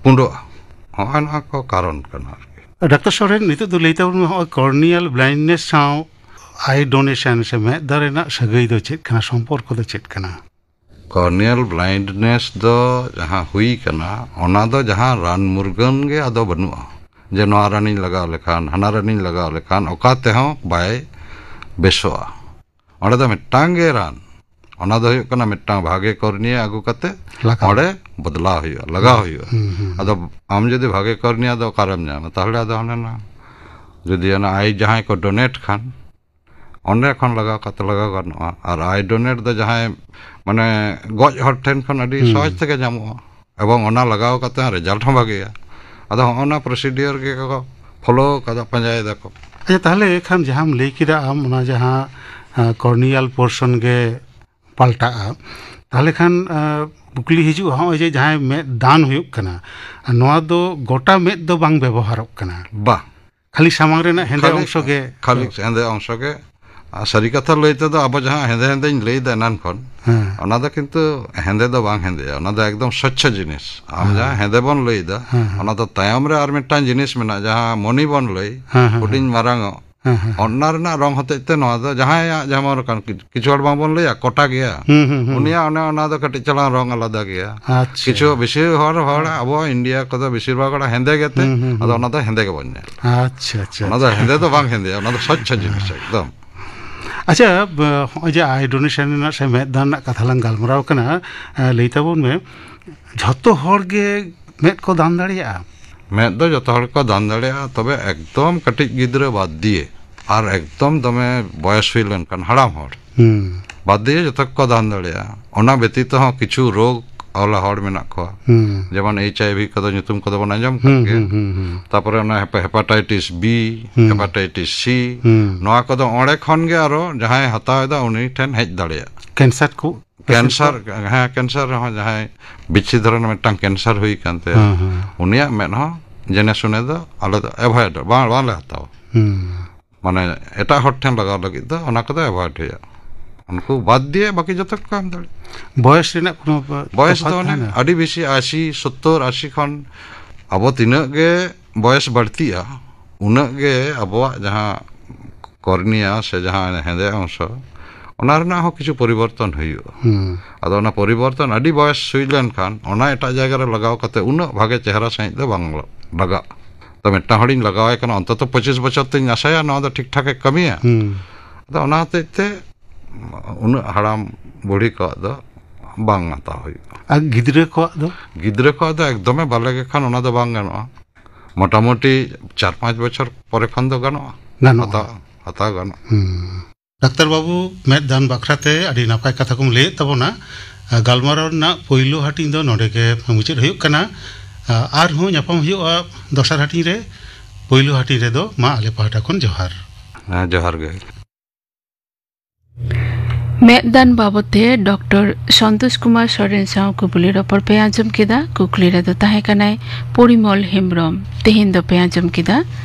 ᱯᱩᱸᱰᱚᱜᱼᱟ᱾ ᱦᱚᱸᱜᱼᱚᱭ ᱱᱚᱣᱟ ᱠᱚ ᱠᱟᱨᱚᱱ ᱠᱟᱱᱟ ᱟᱨᱠᱤ᱾ ᱰᱟᱠᱛᱟᱨ ᱥᱚᱨᱮᱱ, ᱱᱤᱛᱚᱜ ᱫᱚ ᱞᱟᱹᱭ ᱛᱟᱵᱚᱱ ᱢᱮ, ᱦᱚᱸᱜᱼᱚᱭ ᱠᱚᱨᱱᱤᱭᱟᱞ ᱵᱞᱟᱭᱤᱱᱰᱱᱮᱥ ᱥᱟᱶ ᱟᱭ ᱰᱳᱱᱮᱥᱚᱱ ᱥᱮ ᱢᱮᱫ ᱫᱟᱨᱮ ᱨᱮᱱᱟᱜ ᱥᱟᱹᱜᱟᱹᱭ ᱫᱚ ᱪᱮᱫ ᱠᱟᱱᱟ, ᱥᱚᱢᱯᱚᱨᱠᱚ ᱫᱚ ᱪᱮᱫ ᱠᱟᱱᱟ? ᱠᱚᱨᱱᱤᱭᱟᱞ ᱵᱞᱟᱭᱤᱱᱰᱱᱮᱥ ᱫᱚ ᱡᱟᱦᱟᱸ ᱦᱩᱭ ᱠᱟᱱᱟ, ᱚᱱᱟ ᱫᱚ ᱡᱟᱦᱟᱸ ᱨᱟᱱ ᱢᱩᱨᱜᱟᱹᱱ ᱜᱮ ᱟᱫᱚ ᱵᱟᱹᱱᱩᱜᱼᱟ᱾ ᱡᱮ ᱱᱚᱣᱟ ᱨᱟᱱᱤᱧ ᱞᱟᱜᱟᱣ ᱞᱮᱠᱷᱟᱱ, ᱦᱟᱱᱟ ᱨᱟᱱᱤᱧ ᱞᱟᱜᱟᱣ ᱞᱮᱠᱷᱟᱱ ᱚᱠᱟ ᱛᱮᱦᱚᱸ ᱵᱟᱭ ᱵᱮᱥᱚᱜᱼᱟ᱾ ᱚᱸᱰᱮ ᱫᱚ ᱢᱤᱫᱴᱟᱝ ᱜᱮ ᱨᱟᱱ, ᱚᱱᱟ ᱫᱚ ᱦᱩᱭᱩᱜ ᱠᱟᱱᱟ ᱢᱤᱫᱴᱟᱝ ᱵᱷᱟᱜᱮ ᱠᱚᱨᱱᱤᱭᱟ ᱟᱹᱜᱩ ᱠᱟᱛᱮ ᱞᱟᱜᱟᱣ᱾ ᱚᱸᱰᱮ ᱵᱚᱫᱞᱟᱣ ᱦᱩᱭᱩᱜᱼᱟ, ᱞᱟᱜᱟᱣ ᱦᱩᱭᱩᱜᱼᱟ᱾ ᱦᱩᱸ, ᱦᱩᱸ᱾ ᱟᱫᱚ ᱟᱢ ᱡᱩᱫᱤ ᱵᱷᱟᱜᱮ ᱠᱚᱨᱱᱤᱭᱟ ᱫᱚ ᱚᱠᱟᱨᱮᱢ ᱧᱟᱢᱟ? ᱛᱟᱦᱚᱞᱮ ᱟᱫᱚ ᱦᱟᱱᱮ ᱱᱟ, ᱡᱩᱫᱤ ᱚᱱᱟ ᱟᱭ ᱡᱟᱦᱟᱸᱭ ᱠᱚ ᱰᱳᱱᱮᱴ ᱠᱷᱟᱱ, ᱚᱸᱰᱮ ᱠᱷᱚᱱ ᱞᱟᱜᱟᱣ ᱠᱟᱛᱮ ᱞᱟᱜᱟᱣ ᱜᱟᱱᱚᱜᱼᱟ᱾ ᱟᱨ ᱟᱭ ᱰᱳᱱᱮᱴ ᱫᱚ ᱡᱟᱦᱟᱸᱭ ᱢᱟᱱᱮ ᱜᱚᱡ ᱦᱚᱲ ᱴᱷᱮᱱ ᱠᱷᱚᱱ ᱟᱹᱰᱤ ᱦᱩᱸ᱾ ᱥᱚᱦᱚᱡ ᱛᱮᱜᱮ ᱧᱟᱢᱚᱜᱼᱟ, ᱮᱵᱚᱝ ᱚᱱᱟ ᱞᱟᱜᱟᱣ ᱠᱟᱛᱮ ᱦᱚᱸ ᱨᱮᱡᱟᱞᱴ ᱦᱚᱸ ᱵᱷᱟᱜᱮᱭᱟ᱾ ᱟᱫᱚ ᱦᱚᱸᱜᱼᱚ ᱱᱟ ᱯᱨᱚᱥᱤᱰᱤᱭᱚᱨ ᱜᱮ ᱠᱚ ᱯᱷᱚᱞᱳ ᱠᱟᱫᱟ, ᱯᱟᱸᱡᱟᱭ ᱫᱟᱠᱚ᱾ ᱟᱪᱪᱷᱟ, ᱛᱟᱦᱚᱞᱮ ᱠᱷᱟᱱ ᱡᱟᱦᱟᱸᱢ ᱞᱟᱹᱭ ᱠᱮᱫᱟ ᱟᱢ, ᱚᱱᱟ ᱡᱟᱦᱟᱸ, ᱟ, ᱠᱚᱨᱱᱤᱭᱟᱞ ᱯᱳᱨᱥᱚᱱ ᱜᱮ ᱯᱟᱞᱴᱟᱜᱼᱟ, ᱛᱟᱦᱚᱞᱮ ᱠᱷᱟᱱ, ᱟ, ᱠᱩᱠᱞᱤ ᱦᱤᱡᱩᱜᱼᱟ, ᱦᱚᱸᱜᱼᱚᱭ ᱡᱮ ᱡᱟᱦᱟᱸᱭ ᱢᱮᱫ ᱫᱟᱱ ᱦᱩᱭᱩᱜ ᱠᱟᱱᱟ, ᱱᱚᱣᱟ ᱫᱚ ᱜᱚᱴᱟ ᱢᱮᱫ ᱫᱚ ᱵᱟᱝ ᱵᱮᱵᱚᱦᱟᱨᱚᱜ ᱠᱟᱱᱟ? ᱵᱟ᱾ ᱠᱷᱟᱹᱞᱤ ᱥᱟᱢᱟᱝ ᱨᱮᱱᱟᱜ ᱦᱮᱸᱫᱮ ᱠᱷᱟᱹᱞᱤ, ᱚᱝᱥᱚ ᱜᱮ? ᱠᱷᱟᱹᱞᱤ ᱦᱮᱸᱫᱮ ᱚᱝᱥᱚ ᱜᱮ᱾ ᱟᱨ ᱥᱟᱹᱨᱤ ᱠᱟᱛᱷᱟ ᱞᱟᱹᱭ ᱛᱮᱫᱚ, ᱟᱵᱚ ᱡᱟᱦᱟᱸ ᱦᱮᱸᱫᱮ ᱦᱮᱸᱫᱮᱧ ᱞᱟᱹᱭᱫᱟ ᱮᱱᱟᱱ ᱠᱷᱚᱱ, ᱦᱮᱸ᱾ ᱚᱱᱟ ᱫᱚ ᱠᱤᱱᱛᱩ ᱦᱮᱸᱫᱮ ᱫᱚ ᱵᱟᱝ ᱦᱮᱸᱫᱮᱭᱟ, ᱚᱱᱟ ᱫᱚ ᱮᱠᱫᱚᱢ ᱥᱚᱪᱪᱷᱚ ᱡᱤᱱᱤᱥ᱾ ᱟᱢ ᱦᱮᱸ᱾ ᱡᱟᱦᱟᱸ ᱦᱮᱸᱫᱮ ᱵᱚᱱ ᱞᱟᱹᱭᱫᱟ, ᱦᱮᱸ, ᱦᱮᱸ᱾ ᱚᱱᱟ ᱫᱚ ᱛᱟᱭᱚᱢ ᱨᱮ ᱟᱨ ᱢᱤᱫᱴᱟᱝ ᱡᱤᱱᱤᱥ ᱢᱮᱱᱟᱜᱼᱟ, ᱡᱟᱦᱟᱸ ᱢᱚᱱᱤ ᱵᱚᱱ ᱞᱟᱹᱭ, ᱦᱮᱸ, ᱦᱮᱸ, ᱦᱩᱰᱤᱧ ᱦᱮᱸ᱾ ᱢᱟᱨᱟᱝ ᱚᱜ, ᱦᱮᱸ, ᱦᱮᱸ, ᱦᱮᱸ᱾ ᱚᱱᱟ ᱨᱮᱱᱟᱜ ᱨᱚᱝ ᱦᱚᱛᱮᱡ ᱛᱮ ᱱᱚᱣᱟ ᱫᱚ ᱡᱟᱦᱟᱸᱭᱟᱜ ᱡᱮᱢᱚᱱ ᱠᱟᱱ, ᱠᱤ-, ᱠᱤᱪᱷᱩ ᱦᱚᱲ ᱵᱟᱝᱵᱚᱱ ᱞᱟᱹᱭᱟ ᱠᱚᱴᱟ ᱜᱮᱭᱟ, ᱦᱩᱸ, ᱦᱩᱸ, ᱦᱩᱸ᱾ ᱩᱱᱤᱭᱟᱜ ᱚᱱᱮ ᱚᱱᱟ ᱫᱚ ᱠᱟᱹᱴᱤᱡ ᱪᱟᱞᱟᱝ ᱨᱚᱝ ᱟᱞᱟᱫᱟ ᱜᱮᱭᱟ᱾ ᱟᱪᱪᱷᱟ᱾ ᱠᱤᱪᱷᱩ ᱵᱮᱥᱤᱨ ᱦᱚᱲ, ᱦᱚᱲ ᱟᱵᱚ ᱤᱱᱰᱤᱭᱟ ᱠᱚᱫᱚ ᱵᱮᱥᱤᱨ ᱵᱷᱟᱜᱽ ᱦᱚᱲ ᱦᱮᱸᱫᱮ ᱜᱮᱛᱮ, ᱦᱩᱸ, ᱦᱩᱸ, ᱟᱫᱚ ᱦᱩᱸ᱾ ᱚᱱᱟ ᱫᱚ ᱦᱮᱸᱫᱮ ᱜᱮᱵᱚᱱ ᱧᱮᱞᱟ᱾ ᱟᱪᱪᱷᱟ, ᱟᱪᱪᱷᱟ, ᱚᱱᱟ ᱫᱚ ᱟᱪᱪᱷᱟ᱾ ᱦᱮᱸᱫᱮ ᱫᱚ ᱵᱟᱝ ᱦᱮᱸᱫᱮᱭᱟ, ᱚᱱᱟ ᱫᱚ ᱥᱚᱪᱪᱷᱚ ᱡᱤᱱᱤᱥ ᱮᱠᱫᱚᱢ᱾ ᱟᱪᱪᱷᱟ, ᱵ-, ᱦᱚᱸᱜᱼᱚᱭ ᱡᱮ ᱟᱭ ᱰᱳᱱᱮᱥᱚᱱ ᱨᱮᱱᱟᱜ ᱥᱮ ᱢᱮᱫ ᱫᱟᱱ ᱨᱮᱱᱟᱜ ᱠᱟᱛᱷᱟ ᱞᱟᱝ ᱜᱟᱞᱢᱟᱨᱟᱣ ᱠᱟᱱᱟ, ᱮ, ᱞᱟᱹᱭ ᱛᱟᱵᱚᱱ ᱢᱮ, ᱡᱷᱚᱛᱚ ᱦᱚᱲ ᱜᱮ ᱢᱮᱫ ᱠᱚ ᱫᱟᱱ ᱫᱟᱲᱮᱭᱟᱜᱼᱟ? ᱢᱮᱫ ᱫᱚ ᱡᱚᱛᱚ ᱦᱚᱲ ᱠᱚ ᱫᱟᱱ ᱫᱟᱲᱮᱭᱟᱜᱼᱟ, ᱛᱚᱵᱮ ᱮᱠᱫᱚᱢ ᱠᱟᱹᱴᱤᱡ ᱜᱤᱫᱽᱨᱟᱹ ᱵᱟᱫ ᱫᱤᱭᱮ ᱟᱨ ᱮᱠᱫᱚᱢ ᱫᱚᱢᱮ ᱵᱚᱭᱮᱥ ᱦᱩᱭ ᱞᱮᱱᱠᱷᱟᱱ, ᱦᱟᱲᱟᱢ ᱦᱚᱲ ᱦᱩᱸ᱾ ᱵᱟᱫ ᱫᱤᱭᱮ ᱡᱚᱛᱚ ᱜᱮᱠᱚ ᱫᱟᱱ ᱫᱟᱲᱮᱭᱟᱜᱼᱟ᱾ ᱚᱱᱟ ᱵᱮᱛᱤᱛᱚ ᱦᱚᱸ ᱠᱤᱪᱷᱩ ᱨᱳᱜᱽ ᱟᱣᱞᱟ ᱦᱚᱲ ᱢᱮᱱᱟᱜ ᱠᱚᱣᱟ, ᱦᱩᱸ᱾ ᱡᱮᱢᱚᱱ ᱮᱭᱤᱪ ᱟᱭ ᱵᱷᱤ ᱠᱚᱫᱚ ᱧᱩᱛᱩᱢ ᱠᱚᱫᱚ ᱵᱚᱱ ᱟᱸᱡᱚᱢ ᱠᱟᱜ ᱦᱩᱸ, ᱜᱮᱭᱟ᱾ ᱦᱩᱸ, ᱦᱩᱸ, ᱦᱩᱸ᱾ ᱛᱟᱯᱚᱨᱮ ᱚᱱᱟ ᱦᱮᱯᱟ-, ᱦᱮᱯᱟᱴᱟᱭᱴᱤᱥ ᱵᱤ, ᱦᱩᱸ᱾ ᱦᱮᱯᱟᱴᱟᱭᱴᱤᱥ ᱥᱤ, ᱦᱩᱸ᱾ ᱱᱚᱣᱟ ᱠᱚᱫᱚ ᱚᱸᱰᱮ ᱠᱷᱚᱱ ᱜᱮ ᱟᱨᱚ ᱡᱟᱦᱟᱸᱭ ᱦᱟᱛᱟᱣ ᱮᱫᱟ ᱩᱱᱤ ᱴᱷᱮᱱ ᱦᱮᱡ ᱫᱟᱲᱮᱭᱟᱜᱼᱟ᱾ ᱠᱮᱱᱥᱟᱨ ᱠᱚ? ᱠᱮᱱᱥᱟᱨ, ᱦᱮᱸ, ᱠᱮᱱᱥᱟᱨ ᱨᱮᱦᱚᱸ ᱡᱟᱦᱟᱸᱭ ᱵᱤᱪᱷᱤ ᱫᱷᱚᱨᱚᱱ ᱢᱤᱫᱴᱟᱝ ᱠᱮᱱᱥᱟᱨ ᱦᱩᱭ ᱟᱠᱟᱱ ᱛᱟᱭᱟ, ᱦᱮᱸ, ᱦᱮᱸ᱾ ᱩᱱᱤᱭᱟᱜ ᱢᱮᱫ ᱦᱚᱸ ᱡᱮᱱᱮ ᱥᱩᱱᱮ ᱫᱚ ᱟᱞᱮ ᱫᱚ ᱮᱵᱷᱚᱭᱮᱰ, ᱵᱟᱝ, ᱵᱟᱝᱞᱮ ᱦᱟᱛᱟᱣᱟ᱾ ᱦᱩᱸ᱾ ᱢᱟᱱᱮ ᱮᱴᱟᱜ ᱦᱚᱲ ᱴᱷᱮᱱ ᱞᱟᱜᱟᱣ ᱞᱟᱹᱜᱤᱫ ᱫᱚ ᱚᱱᱟ ᱠᱚᱫᱚ ᱮᱵᱷᱚᱭᱮᱰ ᱦᱩᱭᱩᱜᱼᱟ᱾ ᱩᱱᱠᱩ ᱵᱟᱫ ᱫᱤᱭᱮ ᱵᱟᱹᱠᱤ ᱡᱚᱛᱚ ᱠᱚ ᱮᱢ ᱫᱟᱲᱮᱭᱟᱜᱼᱟ᱾ ᱵᱚᱭᱮᱥ ᱨᱮᱱᱟᱜ ᱠᱳᱱᱳ ᱵᱚᱭᱮᱥ ᱛᱚᱯᱷᱟᱛ ᱫᱚ ᱚᱱᱮ ᱛᱟᱦᱮᱱᱟ? ᱟᱹᱰᱤ ᱵᱮᱥᱤ ᱟᱥᱤ, ᱥᱚᱛᱛᱚᱨ, ᱟᱥᱤ ᱠᱷᱚᱱ ᱟᱵᱚ ᱛᱤᱱᱟᱹᱜ ᱜᱮ ᱵᱚᱭᱮᱥ ᱵᱟᱹᱲᱛᱤᱜᱼᱟ, ᱩᱱᱟᱹᱜ ᱜᱮ ᱟᱵᱚᱣᱟᱜ ᱡᱟᱦᱟᱸ ᱠᱚᱨᱱᱤᱭᱟ ᱥᱮ ᱡᱟᱦᱟᱸ ᱦᱮᱸᱫᱮ ᱚᱝᱥᱚ, ᱚᱱᱟ ᱨᱮᱱᱟᱜ ᱦᱚᱸ ᱠᱤᱪᱷᱩ ᱯᱚᱨᱤᱵᱚᱨᱛᱚᱱ ᱦᱩᱭᱩᱜᱼᱟ᱾ ᱦᱩᱸ᱾ ᱟᱫᱚ ᱚᱱᱟ ᱯᱚᱨᱤᱵᱚᱨᱛᱚᱱ ᱟᱹᱰᱤ ᱵᱚᱭᱮᱥ ᱦᱩᱭ ᱞᱮᱱᱠᱷᱟᱱ ᱚᱱᱟ ᱮᱴᱟᱜ ᱡᱟᱭᱜᱟ ᱨᱮ ᱞᱟᱜᱟᱣ ᱠᱟᱛᱮ ᱩᱱᱟᱹᱜ ᱵᱷᱟᱜᱮ ᱪᱮᱦᱨᱟ ᱥᱟᱺᱦᱤᱡ ᱫᱚ ᱵᱟᱝ ᱞᱟᱜᱟᱜᱼᱟ᱾ ᱛᱚ ᱢᱤᱫᱴᱟᱝ ᱦᱚᱲᱤᱧ ᱞᱟᱜᱟᱣᱟᱭ ᱠᱟᱱᱟ, ᱚᱱᱛᱚᱛᱚ ᱯᱚᱸᱪᱤᱥ ᱵᱚᱪᱷᱚᱨ ᱛᱤᱧ ᱟᱥᱟᱭᱟ ᱱᱚᱣᱟ ᱫᱚ ᱴᱷᱤᱠ ᱴᱷᱟᱠ ᱮ ᱠᱟᱹᱢᱤᱭᱟ᱾ ᱦᱩᱸ᱾ ᱟᱫᱚ ᱚᱱᱟ ᱦᱚᱛᱮᱡ ᱛᱮ ᱩᱱᱟᱹᱜ ᱦᱟᱲᱟᱢ ᱵᱩᱲᱦᱤ ᱠᱚᱣᱟᱜ ᱫᱚ ᱵᱟᱝ ᱦᱟᱛᱟᱣ ᱦᱩᱭᱩᱜᱼᱟ᱾ ᱟᱨ ᱜᱤᱫᱽᱨᱟᱹ ᱠᱚᱣᱟᱜ ᱫᱚ? ᱜᱤᱫᱽᱨᱟᱹ ᱠᱚᱣᱟᱜ ᱫᱚ ᱮᱠᱫᱚᱢᱮ ᱵᱟᱞᱮ ᱜᱮ ᱠᱷᱟᱱ ᱚᱱᱟ ᱫᱚ ᱵᱟᱝ ᱜᱟᱱᱚᱜᱼᱟ᱾ ᱢᱚᱴᱟᱢᱩᱴᱤ ᱪᱟᱨ ᱯᱟᱸᱪ ᱵᱚᱪᱷᱚᱨ ᱯᱚᱨᱮ ᱠᱷᱚᱱ ᱫᱚ ᱜᱟᱱᱚᱜᱼᱟ᱾ ᱜᱟᱱᱚᱜᱼᱟ᱾ ᱦᱟᱛᱟᱣ, ᱦᱟᱛᱟᱣ ᱜᱟᱱᱚᱜᱼᱟ᱾ ᱦᱩᱸ᱾ ᱰᱟᱠᱛᱟᱨ ᱵᱟᱹᱵᱩ, ᱢᱮᱫ ᱫᱟᱱ ᱵᱟᱠᱷᱨᱟ ᱛᱮ ᱟᱹᱰᱤ ᱱᱟᱯᱟᱭ ᱠᱟᱛᱷᱟ ᱠᱚᱢ ᱞᱟᱹᱭᱮᱫ ᱛᱟᱵᱚᱱᱟ᱾ ᱟᱨ ᱜᱟᱞᱢᱟᱨᱟᱣ ᱨᱮᱱᱟᱜ ᱯᱳᱭᱞᱳ ᱦᱟᱹᱴᱤᱧ ᱫᱚ ᱱᱚᱰᱮ ᱜᱮ ᱢᱩᱪᱟᱹᱫ ᱦᱩᱭᱩᱜ ᱠᱟᱱᱟ᱾ ᱟᱨᱦᱚᱸ ᱧᱟᱯᱟᱢ ᱦᱩᱭᱩᱜᱼᱟ ᱫᱚᱥᱟᱨ ᱦᱟᱹᱴᱤᱧ ᱨᱮ᱾ ᱯᱳᱭᱞᱳ ᱦᱟᱹᱴᱤᱧ ᱨᱮᱫᱚ ᱢᱟ ᱟᱞᱮ ᱯᱟᱦᱴᱟ ᱠᱷᱚᱱ ᱡᱚᱦᱟᱨ᱾ ᱦᱮᱸ, ᱡᱚᱦᱟᱨ ᱜᱮ᱾ ᱢᱮᱫ ᱫᱟᱱ ᱵᱟᱵᱚᱫ ᱛᱮ ᱰᱚᱠᱴᱚᱨ ᱥᱚᱱᱛᱳᱥ ᱠᱩᱢᱟᱨ ᱥᱚᱨᱮᱱ ᱥᱟᱶ ᱠᱩᱠᱞᱤ ᱨᱚᱯᱚᱲ ᱯᱮ ᱟᱸᱡᱚᱢ ᱠᱮᱫᱟ᱾ ᱠᱩᱠᱞᱤ ᱨᱮᱫᱚ ᱛᱟᱦᱮᱸ ᱠᱟᱱᱟᱭ ᱯᱚᱨᱤᱢᱚᱞ ᱦᱮᱢᱵᱨᱚᱢ᱾ ᱛᱮᱦᱮᱧ ᱫᱚᱯᱮ ᱟᱸᱡᱚᱢ ᱠᱮᱫᱟ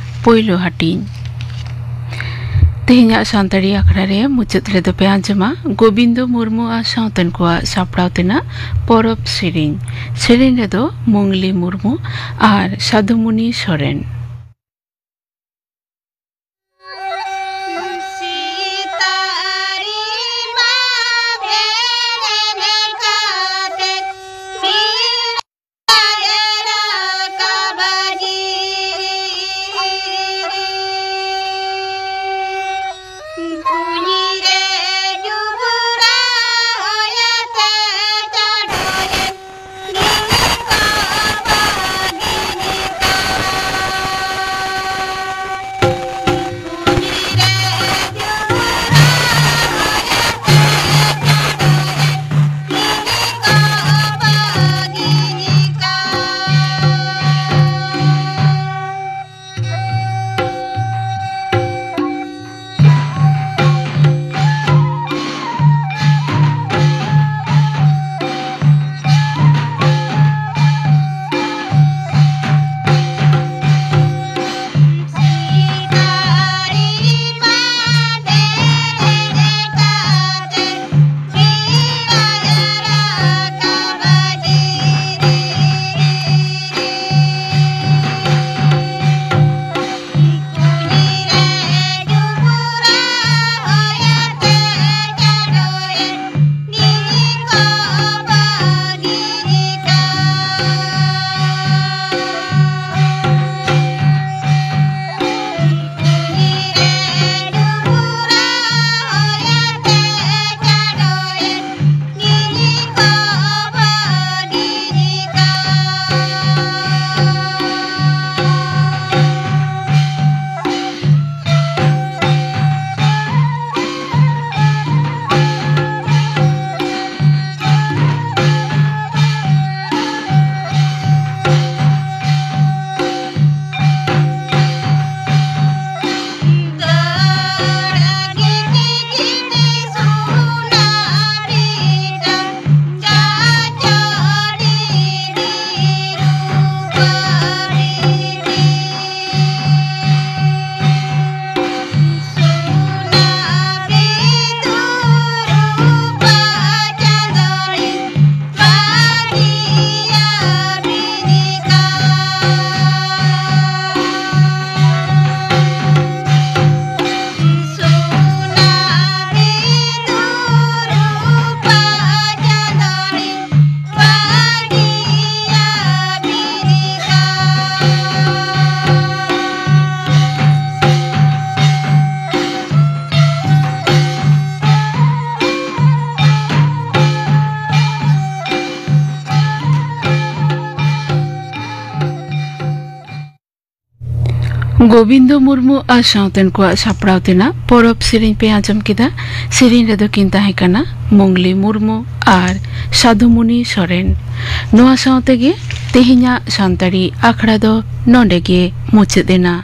ᱯᱳᱭᱞᱳ ᱦᱟᱹᱴᱤᱧ᱾ ᱛᱮᱦᱮᱧᱟᱜ ᱥᱟᱱᱛᱟᱲᱤ ᱟᱠᱷᱲᱟ ᱨᱮ ᱢᱩᱪᱟᱹᱫ ᱨᱮᱫᱚ ᱯᱮ ᱟᱸᱡᱚᱢᱟ ᱜᱳᱵᱤᱱᱫᱚ ᱢᱩᱨᱢᱩ ᱟᱨ ᱥᱟᱶᱛᱮᱱ ᱠᱚᱣᱟᱜ ᱥᱟᱯᱲᱟᱣ ᱛᱮᱱᱟᱜ ᱯᱚᱨᱚᱵᱽ ᱥᱮᱨᱮᱧ᱾ ᱥᱮᱨᱮᱧ ᱨᱮᱫᱚ ᱢᱩᱝᱞᱤ ᱢᱩᱨᱢᱩ ᱟᱨ ᱥᱟᱫᱷᱩᱢᱩᱱᱤ ᱥᱚᱨᱮᱱ᱾ ᱜᱳᱵᱤᱱᱫᱚ ᱢᱩᱨᱢᱩ ᱟᱨ ᱥᱟᱶᱛᱮᱱ ᱠᱚᱣᱟᱜ ᱥᱟᱯᱲᱟᱣ ᱛᱮᱱᱟᱜ ᱯᱚᱨᱚᱵᱽ ᱥᱮᱨᱮᱧ ᱯᱮ ᱟᱸᱡᱚᱢ ᱠᱮᱫᱟ᱾ ᱥᱮᱨᱮᱧ ᱨᱮᱫᱚ ᱠᱤᱱ ᱛᱟᱦᱮᱸ ᱠᱟᱱᱟ ᱢᱩᱝᱞᱤ ᱢᱩᱨᱢᱩ ᱟᱨ ᱥᱟᱫᱷᱩᱢᱩᱱᱤ ᱥᱚᱨᱮᱱ᱾ ᱱᱚᱣᱟ ᱥᱟᱶ ᱛᱮᱜᱮ ᱛᱮᱦᱮᱧᱟᱜ ᱥᱟᱱᱛᱟᱲᱤ ᱟᱠᱷᱲᱟ ᱫᱚ ᱱᱚᱰᱮ ᱜᱮ ᱢᱩᱪᱟᱹᱫ ᱮᱱᱟ᱾